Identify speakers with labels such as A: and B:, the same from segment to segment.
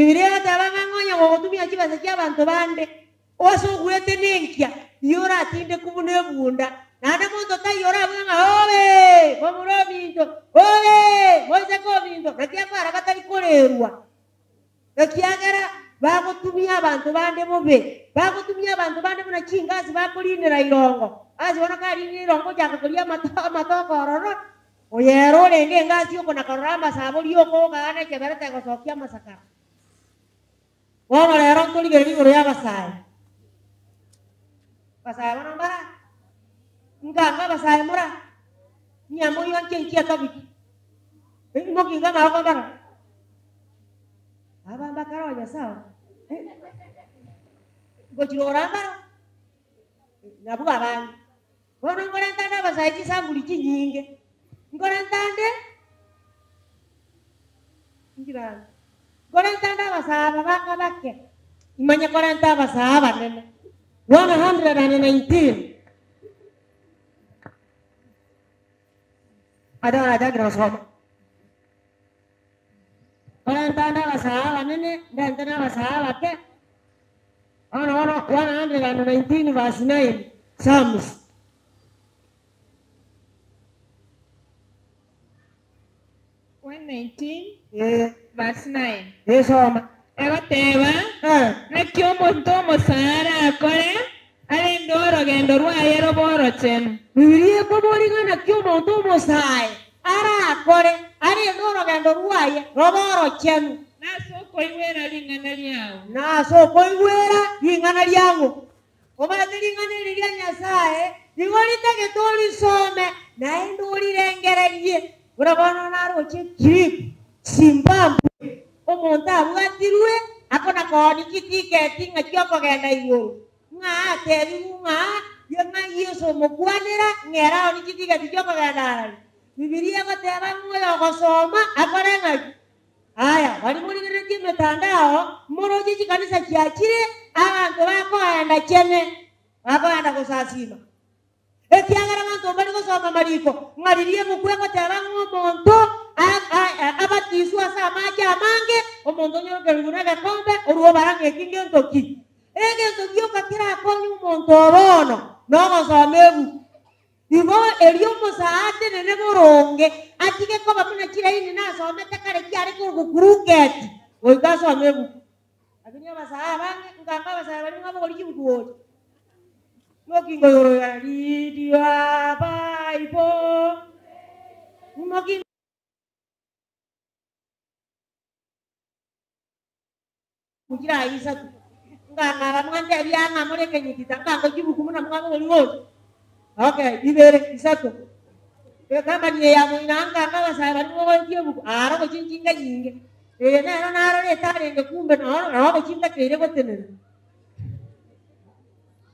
A: Bibilia egoteba ng'a ng'onye gogotumia chibesa chi'abanto bande, ase ogwete nenkia, igo oratindekwe buna ebunda, naende monto taiyo orabue ng'a Obe! Momura ominto, Obe! Moiseke ominto, naki akoera batari korerwa. Ekiagera bagotumia abanto bande bobe, bagotumia abanto bande buna chingasi bakorinera irongo. Ase bono karinire irongo ochaka koria amato amatoke ororo, oyo ere orenge engasi okona korora amasabo rioka ogaana echeberete egosokia amasakara. Bono rero ntorigereria igoro y'abasae. Abasae bono mbara? Nkango abasae mora? Nyama oyio nche nchie topic. Imokinga amaboko mbara? Aba mbakare o Nyasae. Ngochirora mbaro? Nabwo abange. Bono nkorenta ande abasae chisamburi chinyinge, nkorenta ande inchirani, nkorenta ande abasae aba banga bake, imanye korenta abasae abanene. 119. Ade orachakire gosoma. Nkorenta ande abasae abanene, ndente na abasae abake. Bono bono 119 verse 9 Psalms.
B: 119 verse 9.
A: Ee soma.
B: Egoteba, Naki omonto omosae arakore, arende orogendo rwaye robe orochenu.
A: Bibilia ekoboria ng'a naki omonto omosae arakore, arende orogendo rwaye robe orochenu.
B: Nase okoigwera ring'ana riao.
A: Nase okoigwera ring'ana riang'o. Omanyete ring'ana eri ria Nyasae nigo ritagete orisome naende orirengererie. Buna bono naroche clip Zimbabwe omonto abwatirwe akona koonia chitiketi ng'a chiokogenda igoro, ng'a atebigwe ng'a ng'a Yeso omokwanera ng'a ere aonie chitiketi chiokogenda arari. Bibilia egoteba ng'a oyogosoma akore ng'aki? Aya, baria morigereretie emetandao, moroche chikanisa chiachire, abanto bakoenda chene, bakoenda gosasima. Ekiagera abanto mbari gosoma amariko, ng'a riria ebuku egoteba ng'a omonto abatiswe ase amache amange, omonto onyorokerigwe negekombe, orue obara ng'a eki ngento ki? Egento gioka kerakonye omonto o bono nogosoma ebuku. Igo erio omosae atenene boronge, atige koba buna chiraini nasomete kare chiare korokwa kuruketi, goika asome ebuku. Lakini abasae abange, nkango abasae baria mwabogoria chibuku gocha, imoki nkoigoro igana read your Bible, imoki. Chira isato, nkang'aba mwantebia ng'a more ekenyitita, nkango chibuku buna mwabogoria gocha. Okay, ibere, isato. Ecompany eye ya moino aa nkango abasae baria mogoetia ebuku, aro gochia nchinga nyinge. Eye nero narora etarenge kumbe noro noo gochia ntakeire gotenena.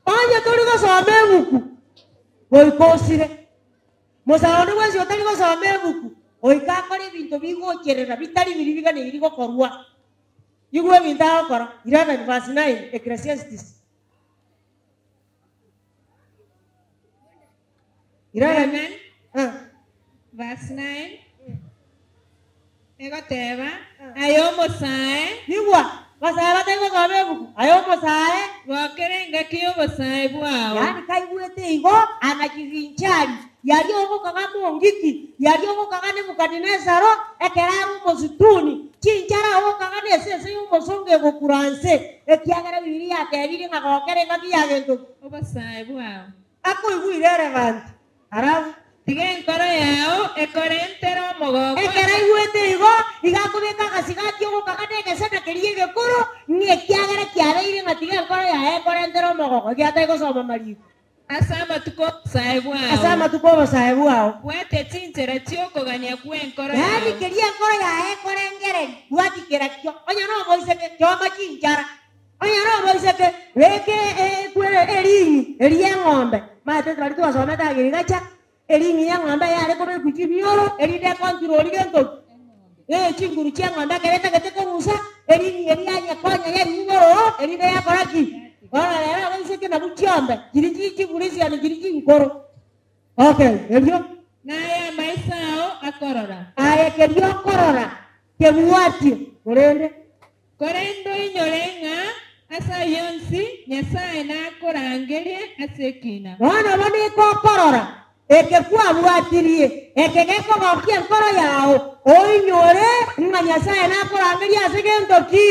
A: Onye tori gosoma ebuku, goika osire. Mosae onde bwensi otari gosoma ebuku, goika akore ebinto bigocherera bitari biria biganeiri gokorwa. Igwa ebinto agokora, 11 verse 9 Ecclesiastes. 11
B: 11 verse 9 egoteba, Aye omosae.
A: Igwa, basae batari gosoma ebuku, aye omosae.
B: Gokera engaki y'obosae bwao.
A: Yaani kaigwete igo, anajivinjari, yaria ogokaga mongiki, yaria ogokaga Nebukadinesaro ekero are omosituni, chinchara ogokaga nesese y'omosongo egokura nse, ekiagera Bibilia yatebirie ng'a gokera engaki ya gento ki?
B: Obosae bwao.
A: Akoigwa irrelevant. Alafu.
B: Tiga enkoro yao ekorentere omogoko.
A: Ekero aigwete igo, iga akobeka agasigati ogokaga negesena keria egekoro, ng'a ekiagera kiabeire ng'a tiga enkoro yaye ekorentere omogoko, ekiagera tari gosoma amariko.
B: Ase amatuko 'obosae bwao.
A: Ase amatuko 'obosae bwao.
B: Bwate chinchera chi'okogania kw'enkoro yao.
A: Yaani keria enkoro yaye ekorengereria, bwati kerakio. Onye nomoiseke, choma chinchara. Onye nomoiseke, beka ekwere ering'i eria y'eng'ombe. Omanyete baria twasomete agriculture, ering'i y'eng'ombe yare kobekwa chimioro erinde econtrol gento ki? Ee, chinguru chi'eng'ombe ekero etagete korusa, ering'i eria yanyekonya yaigwa bororo erinde yakora ki? Bono rero abaiseke nabwo chiombe chiria chi chigurisiani chiria chinkoro. Okay, erio.
B: Naye amaiso ao akorora.
A: Aye keria okorora, kebwatie, korende.
B: Korende oinyore ng'a ase ayio onsi Nyasae nakorangerie ase ekina.
A: Bono bono ikokorora eke kwabwatirie, eke gekogokia enkoro yao, oinyore ng'a Nyasae nakorangerie ase gento ki?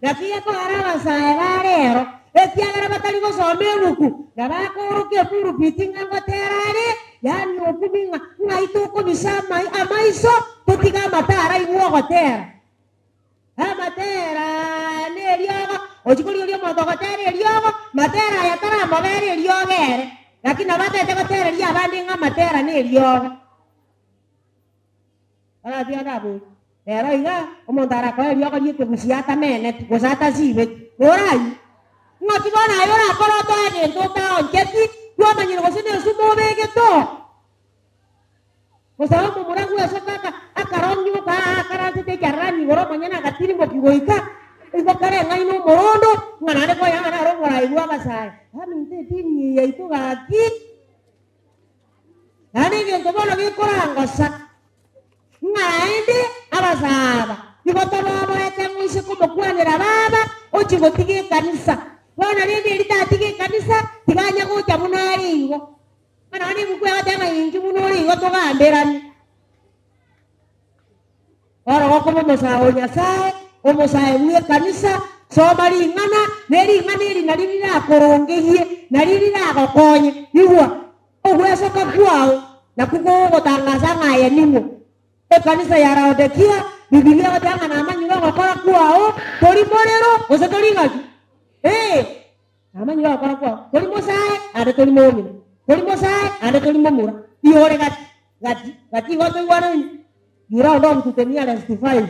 A: Naki gekogera abasae ba rero, ekiagera batari gosoma ebuku, na bakoorokia epulupiti ng'a ngotera are, yaani okumi ng'a ng'ai tokobisa amaiso totige amatara aigwe ogotera. Amatera neriogo, ochia korigereria omonto ogotera eriogo, matera aya taramobera eriogo ere, lakini nabo atagete gotereria abande ng'a amatera neriogo. Oratiga ndabori, rero iga, omonto arakoe eriogo ri'ekegusi atameneti, gose atasibeti, noranywe? Ng'aki bono aye orakore otoe egento otaoncheti, kwamanyire gose nesumo obegete oo? Gose omomura gwesoka aka akarong'igwa aa akaransete echararani igoro omonyene agatirimbokia goika igo kare eng'aini omorondo, ng'a naende konya ng'a naro omorai bw'abasae. Aminto etini eye yaito gaki! Naende egento bono gekorangosa, ng'a naende abasae aba igo toboboete ng'a oise komokwanera baba ochie gotiga ekanisa. Bono rende erio tatiga ekanisa, tiga anya gocha buna are igo. Bono nonya ebuku egoteba ng'a inki buna ore igo togamberane. Bono gokoba omosae o Nyasae, omosae bw'ekanisa, soma ring'ana, ne ring'ana eri nario rirakorongeyie, nario riragokonye. Igwa, ogwesoka kwao nakwo kogogotangasa ng'a aye ning'o. Ekanisa ya Laodikia, Bibilia egoteba ng'a namanyire ogokora kwao, tori morero, gose tori ng'aki? Ee. Namanyire ogokora kwao, tori mosae, naende tori mong'ina, tori mosae, naende tori momura, igo ore gati, gati, gati igo toigwanaine, you round off to the nearest five.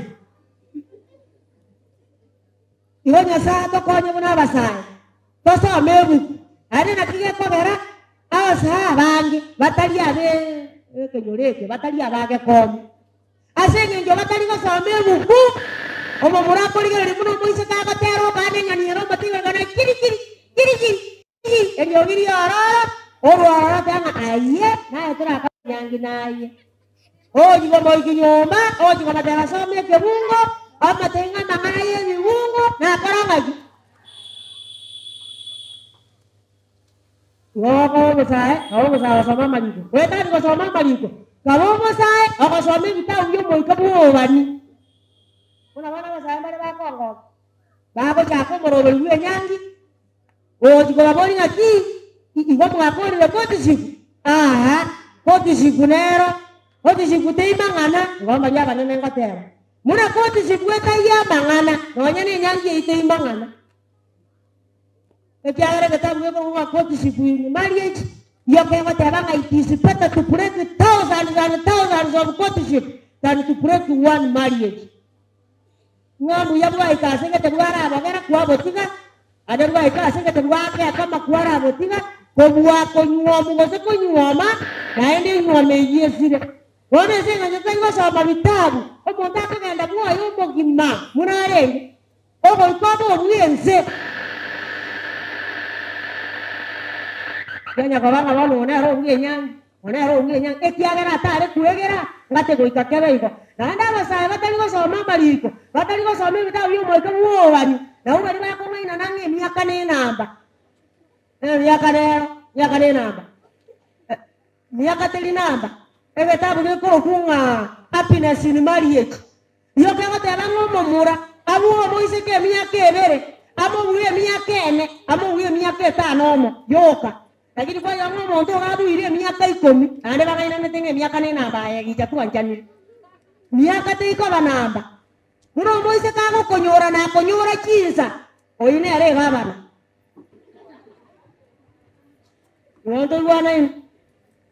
A: Igo Nyasae atokonye buna abasae, tosome ebuku, naende naki gekogera abasae abange batari abe ekenyoro eke, batari abagekomu. Ase engencho batari gosoma ebuku, omomura akorigereria buna omoiseke agotera okana eng'ani ere omote igoro igoro, kiri kiri, kiri kiri, kiri, eriogi riororo, orwororo oteba ng'a aye naye torakore enyangi naye. Ogochia komoikia nyomba, ogochia kobatebia soma ekebungo, omotebie ng'a amang'ana y'ebibungo nakore ng'aki. Igo okoba omosae, kaba omosae ogosoma amariko. Goetania gosoma amariko, kaba omosae ogosoma ebitabu bi'omoika bw'obobani. Buna bono abasae mbare bakongoka, bagochaka omoroberi bw'enyangi, ogochia kobaboria ng'aki, igo mwakorire courtship? Aa, courtship nero, courtship tei mang'ana, igo mbaria abanene ngoteba. Buna courtship etaiyo amang'ana, nonya na enyangi eyio tei mang'ana. Ekiagera egetabu gekorokwa ng'a Courtship in Marriage nigo kegoteba ng'a it is better to break thousands and thousands of courtship than to break one marriage. Ng'a mbuya bwaika ase egete bwarabogera kwabotiga, naende bwaika ase egete bwakekoma kwarabotiga, kobua konyuomu gose konyuoma, naende enyuomo eyio esire. Bono ase eng'encho tari gosoma bitabu, omonto akogenda bwoye omogima buna arenge, Ogoika obe obw'ense. Konya koba ng'a bono one ere obw'enyangi, one ere obw'enyangi, ekiagera atare kwegera, ngate goika kebe igo. Naende abasae batari gosoma amariko, batari gosoma ebitabu bi'omoika bw'obobani, nabwo baria bakong'ainana ng'a emiaka nenamba. Emiaka nero, emiaka nenamba. Miaka teri namba. Egetabu gekorokwa ng'a Happiness in Marriage nigo kegoteba ng'a omomura abue omoiseke emiaka ebere, amobue emiaka ene, amobue emiaka etano omo yoka. Lakini kwaiga ng'a omonto iga abuire emiaka ikomi, naende bang'ainanete ng'a emiaka nenamba aye gicha twanchanire. Miaka teikoba namba. Buna omoiseke agokonyora na akonyora chinsa, oyio nere egabana. Igo ntoigwanaine.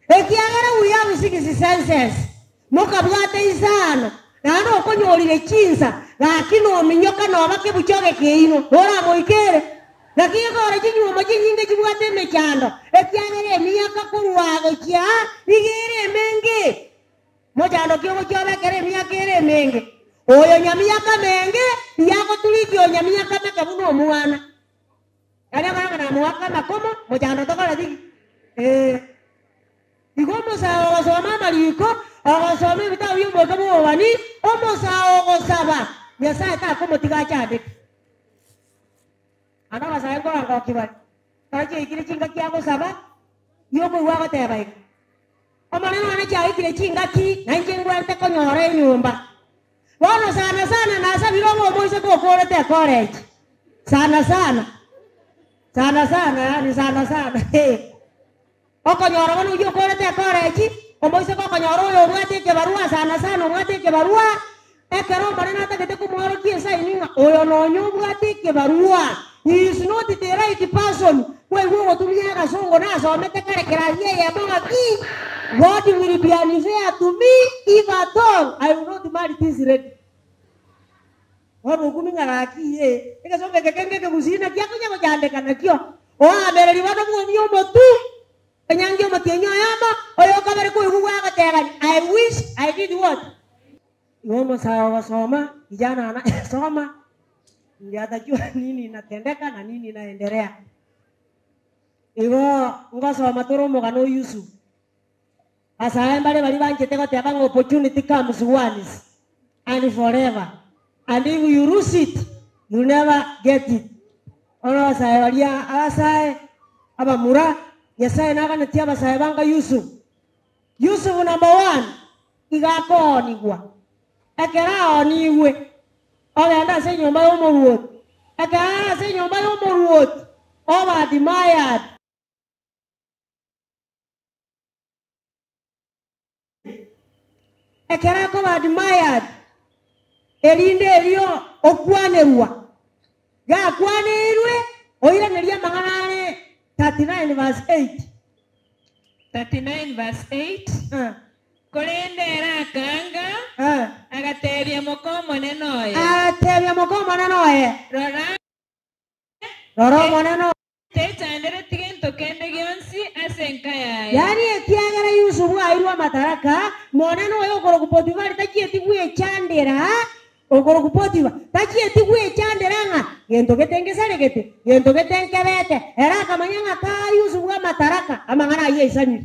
A: Ekiagera we have six senses, mokabwata isano, naende okonyorire chinsa, gaki nominyoka noba kebucha ogekeino, oramoikere. Naki gekogera chinyuomo chinyinge chibwate emechando, ekiagera emiaka korwa gochia aa nigo ere emenge. Mochando ki ogochia obe ekero emiaka ere emenge? Oyo nyamiaka menge tiyagoturikia oyo nyamiaka meke buna omwana. Yaani akore ng'a namoaka amakomo, mochando tokoreti ki? Ee. Igo omosae ogosoma amariko, ogosoma ebitabu bi'omoika bw'obobani, omosae ogosaba, Nyasae takomotiga achandeke. Ande abasae nkorangokia bare, ekero chiaikire chingaki agosaba, yokoigwa agoteba iga, Omonene one chiaikire chingaki, na inche ngwenerete konyora enyomba. Bono sana sana nasabire obe omoiseke okorete ecollege. Sana sana, sana sana yaani sana sana eh. Okonyora bono oyio okorete ecollege, omoiseke okonyora oyo obwate ekebarua sana sana obwate ekebarua, ekero Omonene atagete komworokia esaini ng'a oyo nonye obwate ekebarua, he is not the right person, kwaigwa ogotumia agasongo nasomete kare class eyemo ng'aki, God will be unfair to me if at all I will not marry this lady. Bono okumi ng'a gaki ee, egesongo eke kenge ekegusii naki akonya gochandeka nakio. Oamereri bono bwomia omotu, enyangi omotienyi oyomo, oyo okabere koigwa bwagotebani, I wish I did what? Igo omosae ogosoma, kijana anayesoma, ndiye atajua nini inatendeka na nini inaendelea. Igo ngosoma tore omogano o Yusufu. Abasae mbare baria banchete goteba ng'a opportunity comes once and forever and if you lose it you never get it. Bono abasae baria abasae abamura, Nyasae naganetie abasae banga Yusufu. Yusufu number one iga akoonigwa. Ekero aoonigwe, ogenda ase enyomba y'omoruoti. Ekero are ase enyomba y'omoruoti, oba admired. Ekero akoba admired, erinde erio okwanerwa, gakwaneirwe, oiranerie amang'ana are 39 verse 8.
B: 39 verse 8. Korende ere akaanga, agatebia moka omonene oye.
A: Agatebia moka omonene oye.
B: Rora.
A: Rora omonene oye.
B: Techandereti gento kende gionsi ase enka yaye.
A: Yaani ekiagera Yusufu airwe amataraka, monene oyo okorokwa Potifari tachieti gwechandera, okorokwa Potifa, tachieti gwechandera ng'a gento gete ngesaregete, gento gete nkebete. Ere akamanya ng'a kaa Yusufu amataraka, amang'ana ayio aisanire.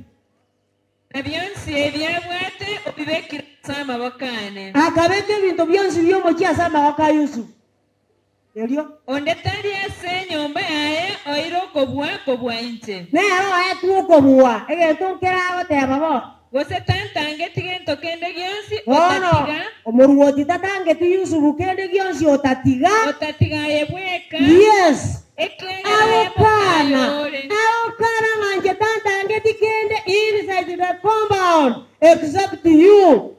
B: Na bionsi ebi abwate obibekire ase amaboko aane.
A: Akabeka ebinto bionsi bi'omochie ase amaboko a Yusufu. Erio.
B: Onde tari ase enyomba yaye oire okobua kobua inche.
A: Nere oetwe okobua, egento nkere agoteba bono.
B: Gose tantangeti gento kende gionsi
A: Bono
B: otatiga.
A: omoruoti tatangeti Yusufu kende gionsi otatiga.
B: Otatiga aye bweka.
A: Yes.
B: Ekiagera aye mokaye
A: Agokana,
B: ore.
A: agokana ng'a inche tantangeti kende inside the compound except you.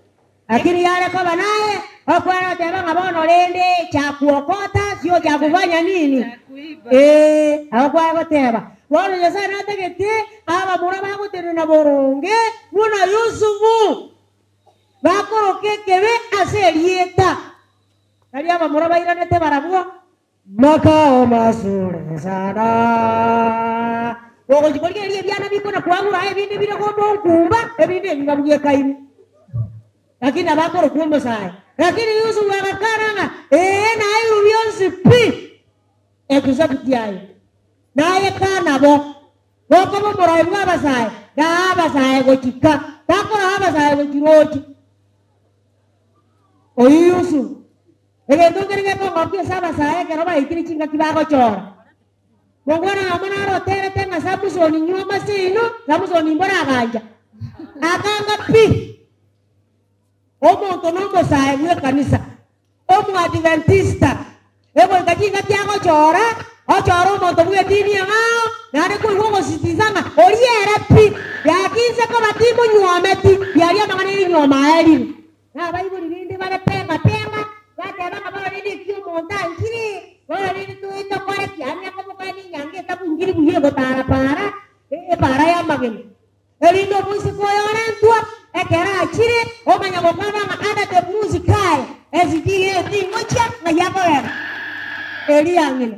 A: Lakini yare koba naye, okwera goteba ng'a bono rende cha kuokota sio cha kufanya nini?
B: Cha kuiba.
A: Ee, agokware goteba. Bono Nyasaye natagete abamura bagotenena boronge buna Yusufu, bakoroka ekebe ase erieta. Tari abamura bairanete barabwo, makao mazuri sana. Gogochia korigereria ebiana bikona kwagura aye ebinde bire gomonkumba, ebinde ebi babwekaine. Lakini nabakorokwa omosae. Lakini Yusufu agakana ng'a ee nairwe bionsi pi, except aye. Naye kana bo. Gokoba omorai bw'abasae, raa abasae gochika, takoraa abasae gochirochi. Oyio Yusufu. Egento nkere gekong'okia ase abasae ekero baikire chingaki bagochora. Mokwana oyomo nare oterete ng'a Samusoni nywa amaseino, Samusoni mbora agancha. Akanga pi. Omonto nomosae bw'ekanisa, Omoadventista, egoika chingaki agochora, ochore omonto bw'edini eng'ao, naende koigwa ogosisitiza ng'a oria ere pi, gaki inse koba timonyuometi, riaria amang'ana y'erinyuoma aerire. Na abaibori rende bare penga penga, bateba ng'a bono rende eki omonto anchire, bono rende toe tokore ki? Yaani akoboka ninyange etabungiri buya egotara para, epara y'amagena. Erinde omoiseke oyo orentwa, ekero achire, omanya gokwana ng'a under the blue sky, esijui eye tingochia, ng'ai akogenda? Eria ng'ina.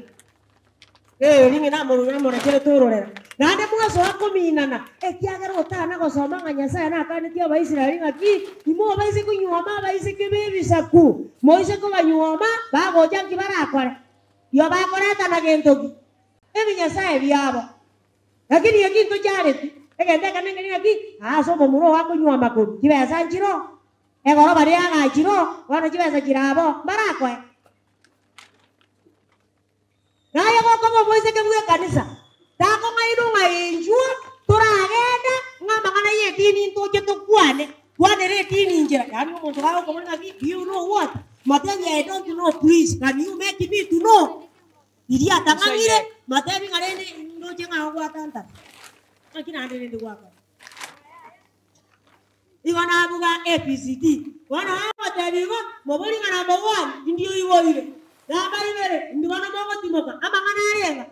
A: Ee, ring'ina amorure amorecherete ororera. Naende mwasoa kominana, ekiagera otana gosoma ng'a Nyasae nakanetie Abaisraeli ng'aki, Imobaise konyuoma abaiseke b'ebisaku, moise kobanyuoma, bagocha nki barakore? Io bakoretana gento ki? Ebinyasae biabo. Lakini eki ntochareti, egento ekenene nkeria ng'aki, ase omomura oo akonywa amakori, chibesa nchiroo, egoro baria agachire oo, bono chibesa chire aboo, mbarakoe. okoba omoiseke bw'ekanisa, takong'ainwa ng'a inchuo toragende ng'a amang'ana y'edini ntoche tokwane, kwanera edini inchera. Yaani omonto gagokobora ng'aki, do you know what? Motebie I don't know please, can you make me to know? Riria atang'ang'ire, motebie ng'a rende ndoche ng'a ogwatantara. Ng'aki naende rende gwakora? Igo nabuga ABCD. Bono agotebia igo, mobori ng'a number one, indi oiboire, number ibere, indi bono mogotimoka, amang'ana arenga?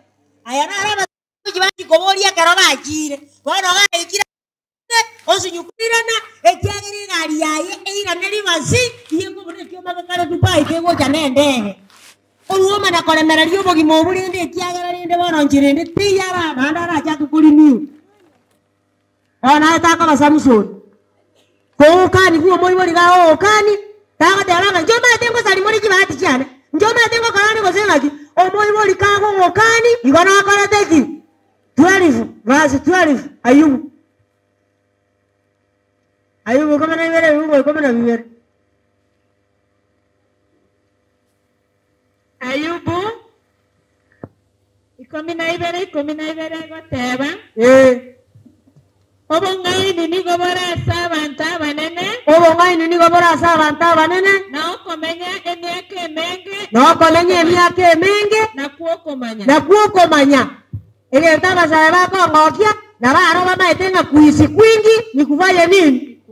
A: Aya naro abasacha bachi koboria ekero bachire. Bono gaikire ase osunyukurirana, ekiagera egari yaye eirane ribasi, iye nkobuna ekioma gekare Dubai kegocha nendege. Orwoma na koremereria obogima obwo rende ekiagera rende bono inche rende teiyo ara naende arachake korenew. Bono naye takoba Samusoni. Kookani bw'omoibori iga ookani, tagoteba ng'a inche omanyete ngosaria more chibahati chiane, inche omanyete ngokora ande gose ng'aki. Omoibori kagogokani, igo nakorete ki? 12 verse 12 Ayubu. Ayubu ikomi na ibere ebibugu ikomi na bibere.
B: Ayubu 12 12 egoteba,
A: Ee.
B: Obong'aini nigo bore ase abanto abanene.
A: Obong'aini nigo bore ase abanto abanene.
B: Na okomenya emiaka emenge.
A: Na okomenya emiaka emenge.
B: Nakwo okomanya.
A: Nakwo okomanya. Egento abasae bakong'okia, nabo aro bamaete ng'a kuishi kwingi ni kufanya nini?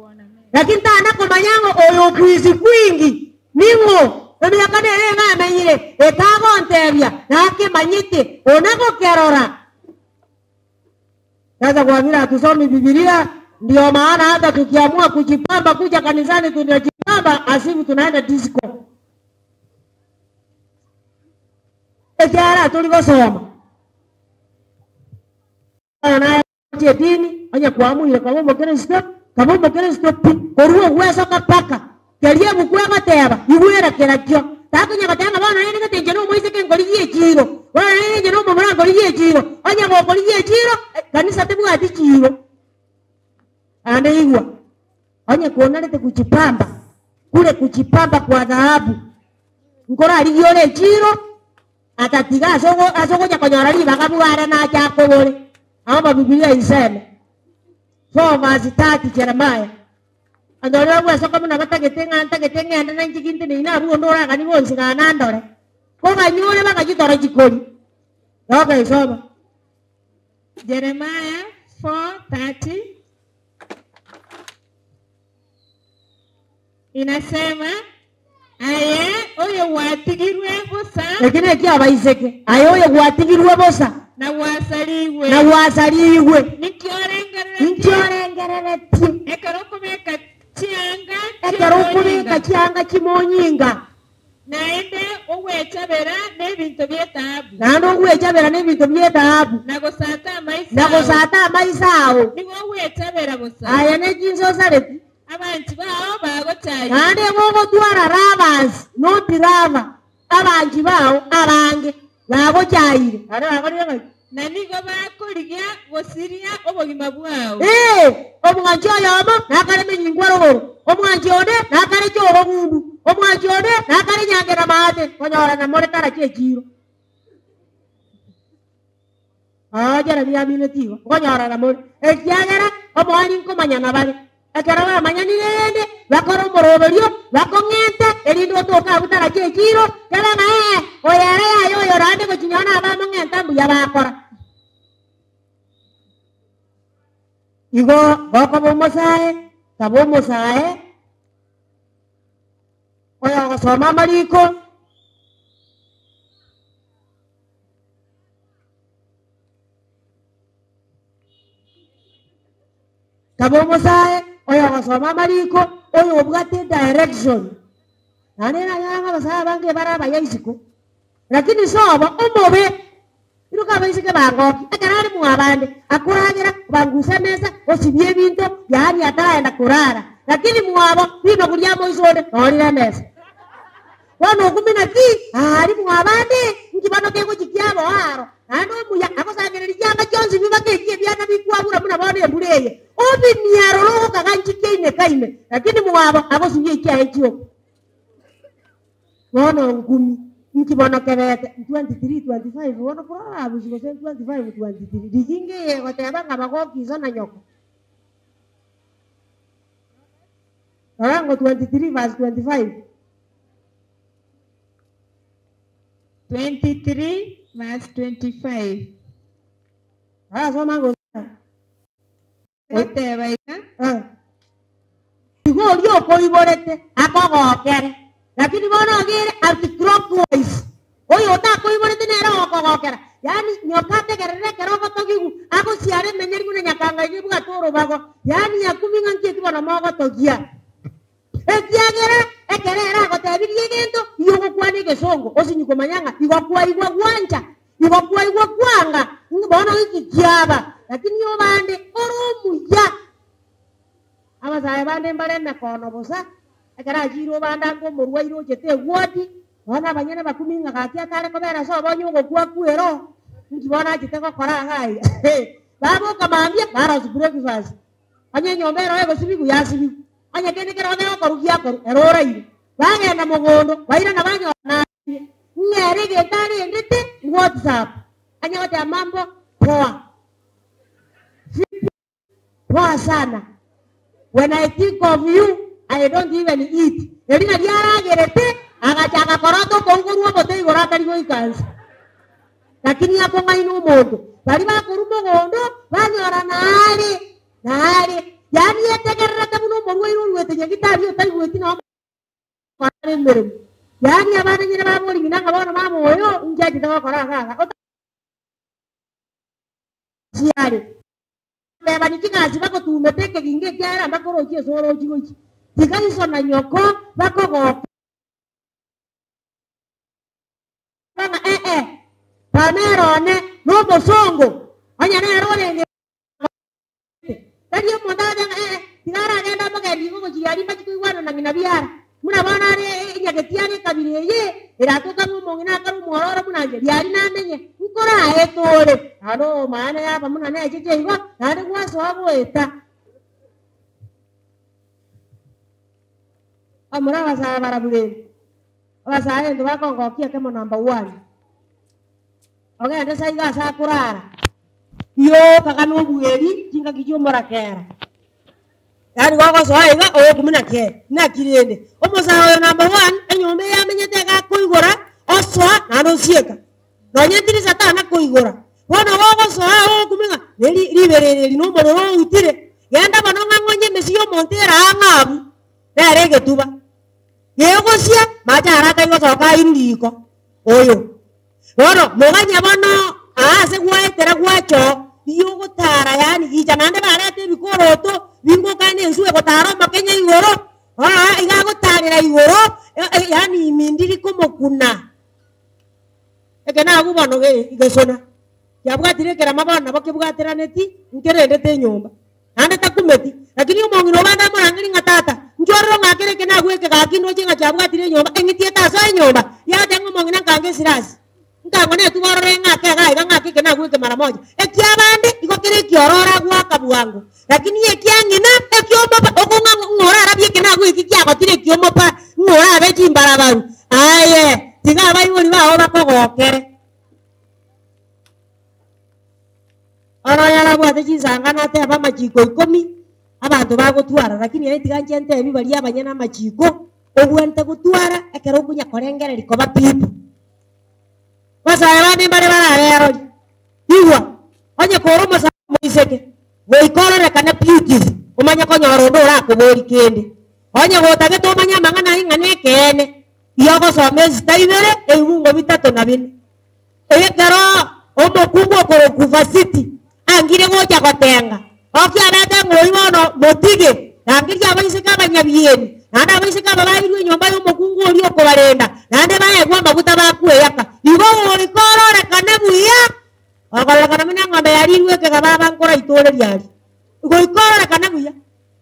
A: Lakini tana komanya ng'a oyo okuishi kwingi ning'o, emiaka nere ng'a amenyire, etagontebia, nakemanyete, ona gokerora. Sasa kwa vile hatusomi Biblia, ndio maana hata tukiamua kujipamba kuja kanisani tunajipamba asifu tunaenda disco. Ekiagera tori gosoma. Bono naye gochia edini, onye kwamuire koba omokristo, kaba omokristo pi, korwa ogwesoka mpaka keria ebuku egoteba, igwera kerakio. Takonya goteba ng'a bono rende gete inche nomoiseke nkorigia echiiro, bono rende inche nomomura nkorigia echiiro. Onye gokorigia echiiro, kanisa tebwati chiiro. Naende igwa, onye konarete kuchipamba, kure kuchipamba kwa dhahabu, nkorarigie ore echiiro, atatiga ase ogo- ase ogocha konyora ribaga bware nache akobore. Amo Bibilia iseme, 4 verse 30 Jeremiah. Onye oria bw'esoko buna batagete ng'a ntagete ng'ende na inche ginte neino abwo onde oraganie bonsi ng'a nandore. Kobanyure bagachitora chikori. Okay, soma.
B: Jeremiah 4:30 inasema, Aye oyo gwatigirwe bosa.
A: Eki nekio abaiseke. Aye oyo gwatigirwe bosa.
B: Na gwasarigwe.
A: Na gwasarigwe.
B: Ninki orengereretie?
A: Ninki orengereretie?
B: Ekero okobeka chianga
A: Ekero okobeka chianga chimonyinga.
B: Naende ogwechabera nebinto bi'etaabu.
A: Naende ogwechabera nebinto bi'etaabu.
B: Na gosata amaiso
A: Na
B: ao.
A: gosata amaiso ao.
B: Nigo ogwechabera bosa.
A: Aye ne chinsosareti.
B: Abanchi bao bagochayire.
A: Naende gogotwara lovers, not lover, abanchi bao abange bagochayire. Naende bakorire ng'aki?
B: Na nigo bakorigia gosiria obogima bwao.
A: Ee, omwanchi oyomo nakare menyingwa rogoro, omwanchi onde nakare chogogundu, omwanchi onde nakare nyange na maate, konyorana more tarachi echiiro. Oo Jeremia amineti igo, nkonyorana more, ekiagera omoerio nkomanyana bare. Ekero bamanyanire rende, bakore omoroberio, bakong'ente, erinde otoke abwo tarache echiiro, kebe ng'a ee, oyo ere yaya oyo orande gochinyora nabamong'enta mbuya bakora. Igo gokoba omosae, kaba omosae oyogosoma amariko. Kaba omosae oyogosoma amariko, oyobwate edirection. Naende nanyora ng'a abasae abange bare abaya isiko, lakini sobo omobe, iroka abaiseke bangoki, ekero are mwabande, akoragera, obangusa emesa, osibia ebinto, yaani ataraenda korara, lakini mwabo rinogu riamoiso onde norire emesa. Bono okumi naki aria mwabande, inki bono kegochia kiabo aro, naende omuya agosangereria chianga chionsi bibake echi ebiana bikwabura buna bono embura eye, obinie aroro ogokaga nchikia ineka ime, lakini mwabo agosibia echiaye chioka. Bono nkumi. Inki bono kebete? 23, 25 bono Proverbs gose 25, 23 rigia ngeye egoteba ng'a bagokia iso na nyoko. Rora ng'o 23 verse 25.
B: 23 verse 25.
A: Arasoma ng'o
B: Egoteba iga.
A: Eh. Igo oria okoiborete akogokere, lakini bono ogere anti-clockwise. Oyo otakoiborete nere ogokogokera, yaani nyoka ategerere ekero ogotogigwa, agosiare emenyeri buna nyakanga iga ebwate orobago, yaani yakumi ng'a nki eki bono mogotogia. Ekiagera ekero ere agotebirie egento, igo ogokwana egesongo, osinyi komanya ng'a igo kwaigwa gwancha, igo kwaigwa kwanga, bono inki kiaba. Lakini obande ore omuya. Abasae bande mbare emekono bosa, ekero achiire obande ange omorwaire ochete egwoti, bono abanyene bakumi ng'a gaki atare kobera ase obonye ogokwa kwere oo, inki bono achete gokora iga aiga? Baboka mambia, barosia breakfast, onye enyomba ero egosibigwa yasibigwa, onye kende kero gegokorwa giakorwa, ere oraire. Bagenda mogondo, bairana banyora naraire, ng'a ere egento arendete whatsapp, anye goteba mambo poa. Vipi? Poa sana. When I think of you, I don't even eat. Eri nario aragerete, agachaka korota okougorwa omote igoro atari goika nse. Lakini akong'aina omonto. Baria bakorwa mogondo, banyora nare, nare. Yaani etegererete buna omorwaire oruete nyagitari otaigweti nonya gokora emeremo. Yaani abana nyene baboria ng'ina ng'a bono mama oyo inki achete gokora iga iga. Chiare. Tebani chigasi bagotumete ekegingo ekiagera mbakorochie ase orochi gochia. Tiga iso na nyoko bakogoke ng'a ee, Pamela one nomosongo, onye nere orenge Tari omonto agoteba ng'a ee, tiga aragende amogendi igo gochia aria mbachi koigwana na ng'ina biara. Buna bono are enyageti are ekabira eye, eratoka ng'a omong'ina akare omwororo buna inche, riaria namenye, nkoraete ore. Naende omanyane yaba buna necheche igo, naende gwasoa goeta. Bamura abasae barabwo rende, abasae egento bakongokia ekemo number one. Ogende sa iga ase akorara, rioka na obueri chingaki chi'omorakera. Yaani gogosoa iga ogokumia naki naki rende. Omosae oyo number one, enyomba eye amenyete iga akoigora, osoa naende osieka. Nonye etirisa tana koigora. Bono gogosoa ogokumia ng'a neri riberera eri na omorero outire, genda bono ng'a ng'onye emesio y'omonto ere ang'e abwo, nere egetuba. Gegosia, mache aria atari gosoka airwe riko, oyo. Bono moganye bono aa ase gwaetera gwachoo, ri'ogotaara, yaani gicha naende barete ebikoroto bingokana enswe egotaara omokenye igoro, aa iga agotaarera igoro, yaani imi ndiri komokuna. Eke nabwo bono gesona kiabwatire ekerama bono nabo kebwateraneti nkerendete enyomba. Naende takumeti. Lakini omong'ina obande amorangerie ng'a tata, inche ororo ng'akere eke nagwe eke gaki ndoche ng'a kiabwatire enyomba, eng'iti etasoa enyomba, yateba ng'a omong'ina nkange esirasi. Nkangwa netugo ororo eng'ake iga iga ng'ake eke nagwe eke mara moja. Ekiabande igo kere ekiororo agoaka bwango, lakini ekiang'ina ekiomoba okong'a ng'a orarabie eke nagwe eki kiagotire ekiomoba ng'a orabe chimbarabaru. Aye, tiga abaibori bao bakogokere. Oro oyarabwate chinsangano atebe amachiko ikomi, abanto bagotwara, lakini aye tiga inche ntebi baria abanyene amachiko, obwenerete gotwara ekero okonya korengereria koba pipi. Abasae bande mbare baraberori, igwa, onye kore omosae omoiseke, goika ororekane beautiful, omanye konyora onde orakobori kende. Onye gotagete omanye amang'ana aye ng'a nekeene, igo ogosoma esita ibere, ebibungo bitato na bine. Ekero omokungu okorokwa Vasiti angire gocha gotenga, okiabete ng'a oyio bono motige, rangeria abaiseke abanyabieni, naende abaiseke aba bairwe enyomba y'omokungu oria okobarenda, naende baegwe amaguta bakweyaka. Igo goika ororekane buya, okororekana buna eng'ombe yarirwe ekegaba aba nkoraitore riaria. Goika ororekane buya.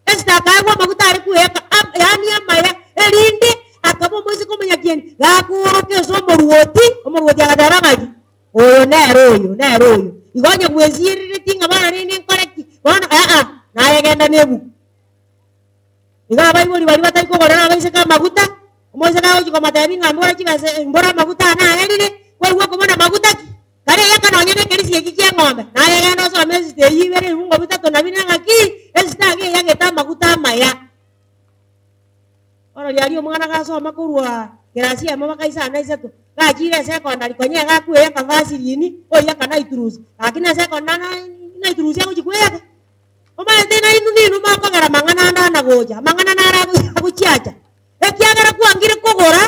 A: Esita akaegwa amaguta are kweyaka, yaani amaya, erinde akaba omoiseke omonyakieni, gakooroka ase omoruoti, omoruoti agateba ng'aki? Oyo nere oyo, nere oyo. Igo onye gwesiereretie ng'a bono rende nkore ki? Bono aa, naye genda nebuku. Igo abaibori baria batari kogorera abaiseke amaguta, Omoiseke agochia komotebia ng'a mbora chibesa mbora amaguta ane aerire, kwaigwa okomona maguta ki? Kare eyaka nonye na ekerisi eki ki'eng'ombe, naye genda osome esita eyio ibere ebibungo bitato na bine ng'aki, esita iga eyagete amaguta amaya. Bono riaria omwana gasoma korwa kerasi eyemo mpaka isano na isato, gachire esekondari konya iga akweyaka vaseline, oyaka naitrusi, lakini esekondari naitrusi agochia kweyaka. Omanyete nainwe ninwe mokogera amang'ana ande ana gocha, amang'ana naro agochiacha, ekiagera kwangire kogora,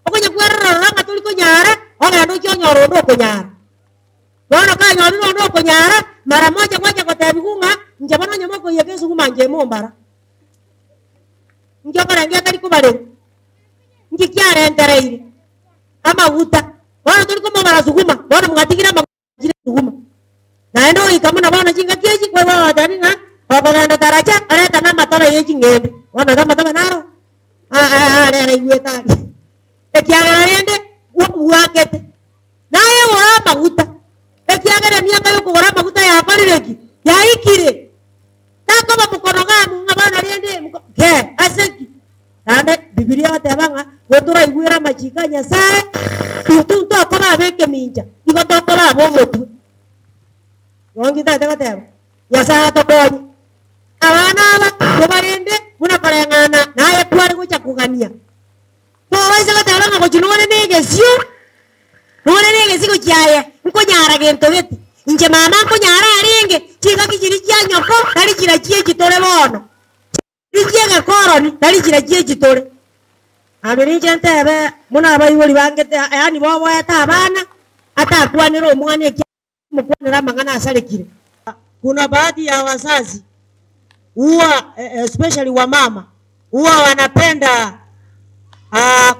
A: okonya kwerora rora ng'a tori konyara, ogende ochie onyore onde okonyara. Bono kanyorire onde okonyara, mara moja gwacha gotebiwa ng'a inche bono onye mokoiyeka esuguma inche mombara. Inki okorengia atari kobarerwa? Inki kiarentereire? Amaguta. Bono tori komobara suguma, bono mwatigire amaguta chire suguma. Naende oika buna bono chingaki echi, kwaigwa bagotebi ng'a okogenda taracha, oreta na amatobe ye ching'ende. Bono iga amatobe naro are araigwete aria. Ekiagera rende bwakete. Naye gora amaguta, ekiagera emiaka y'okogora amaguta yakorire ki? Yaikire. Takoba mokono gamu ng'a bono rende ke, ase ki? Naende Bibilia egoteba ng'a gotoraigwere amachiko a Nyasae, intwe ntokoba ab'ekemincha, igo tokoba ab'omotwe. Igo ntintagete goteba, Nyasae atokonye. Abana aba tobarende buna koreng'ana naye kware gocha kogania. Tobaisa goteba ng'a gochia nore negesio, nore negesio gochia aye, nkonyara gento gete. Inche mama nkonyara arenge, chingaki chiria chia nyoko tari chiria echi tore bono. Chiria chi'egekoroni tari chiria echi tore. Naende ninche ntebe buna abaibori bangete, yaani boboete abana, atakwanere omwana ekiagera omokwanera amang'ana asarekire. Kuna baadhi ya wazazi huwa especially wamama huwa wanapenda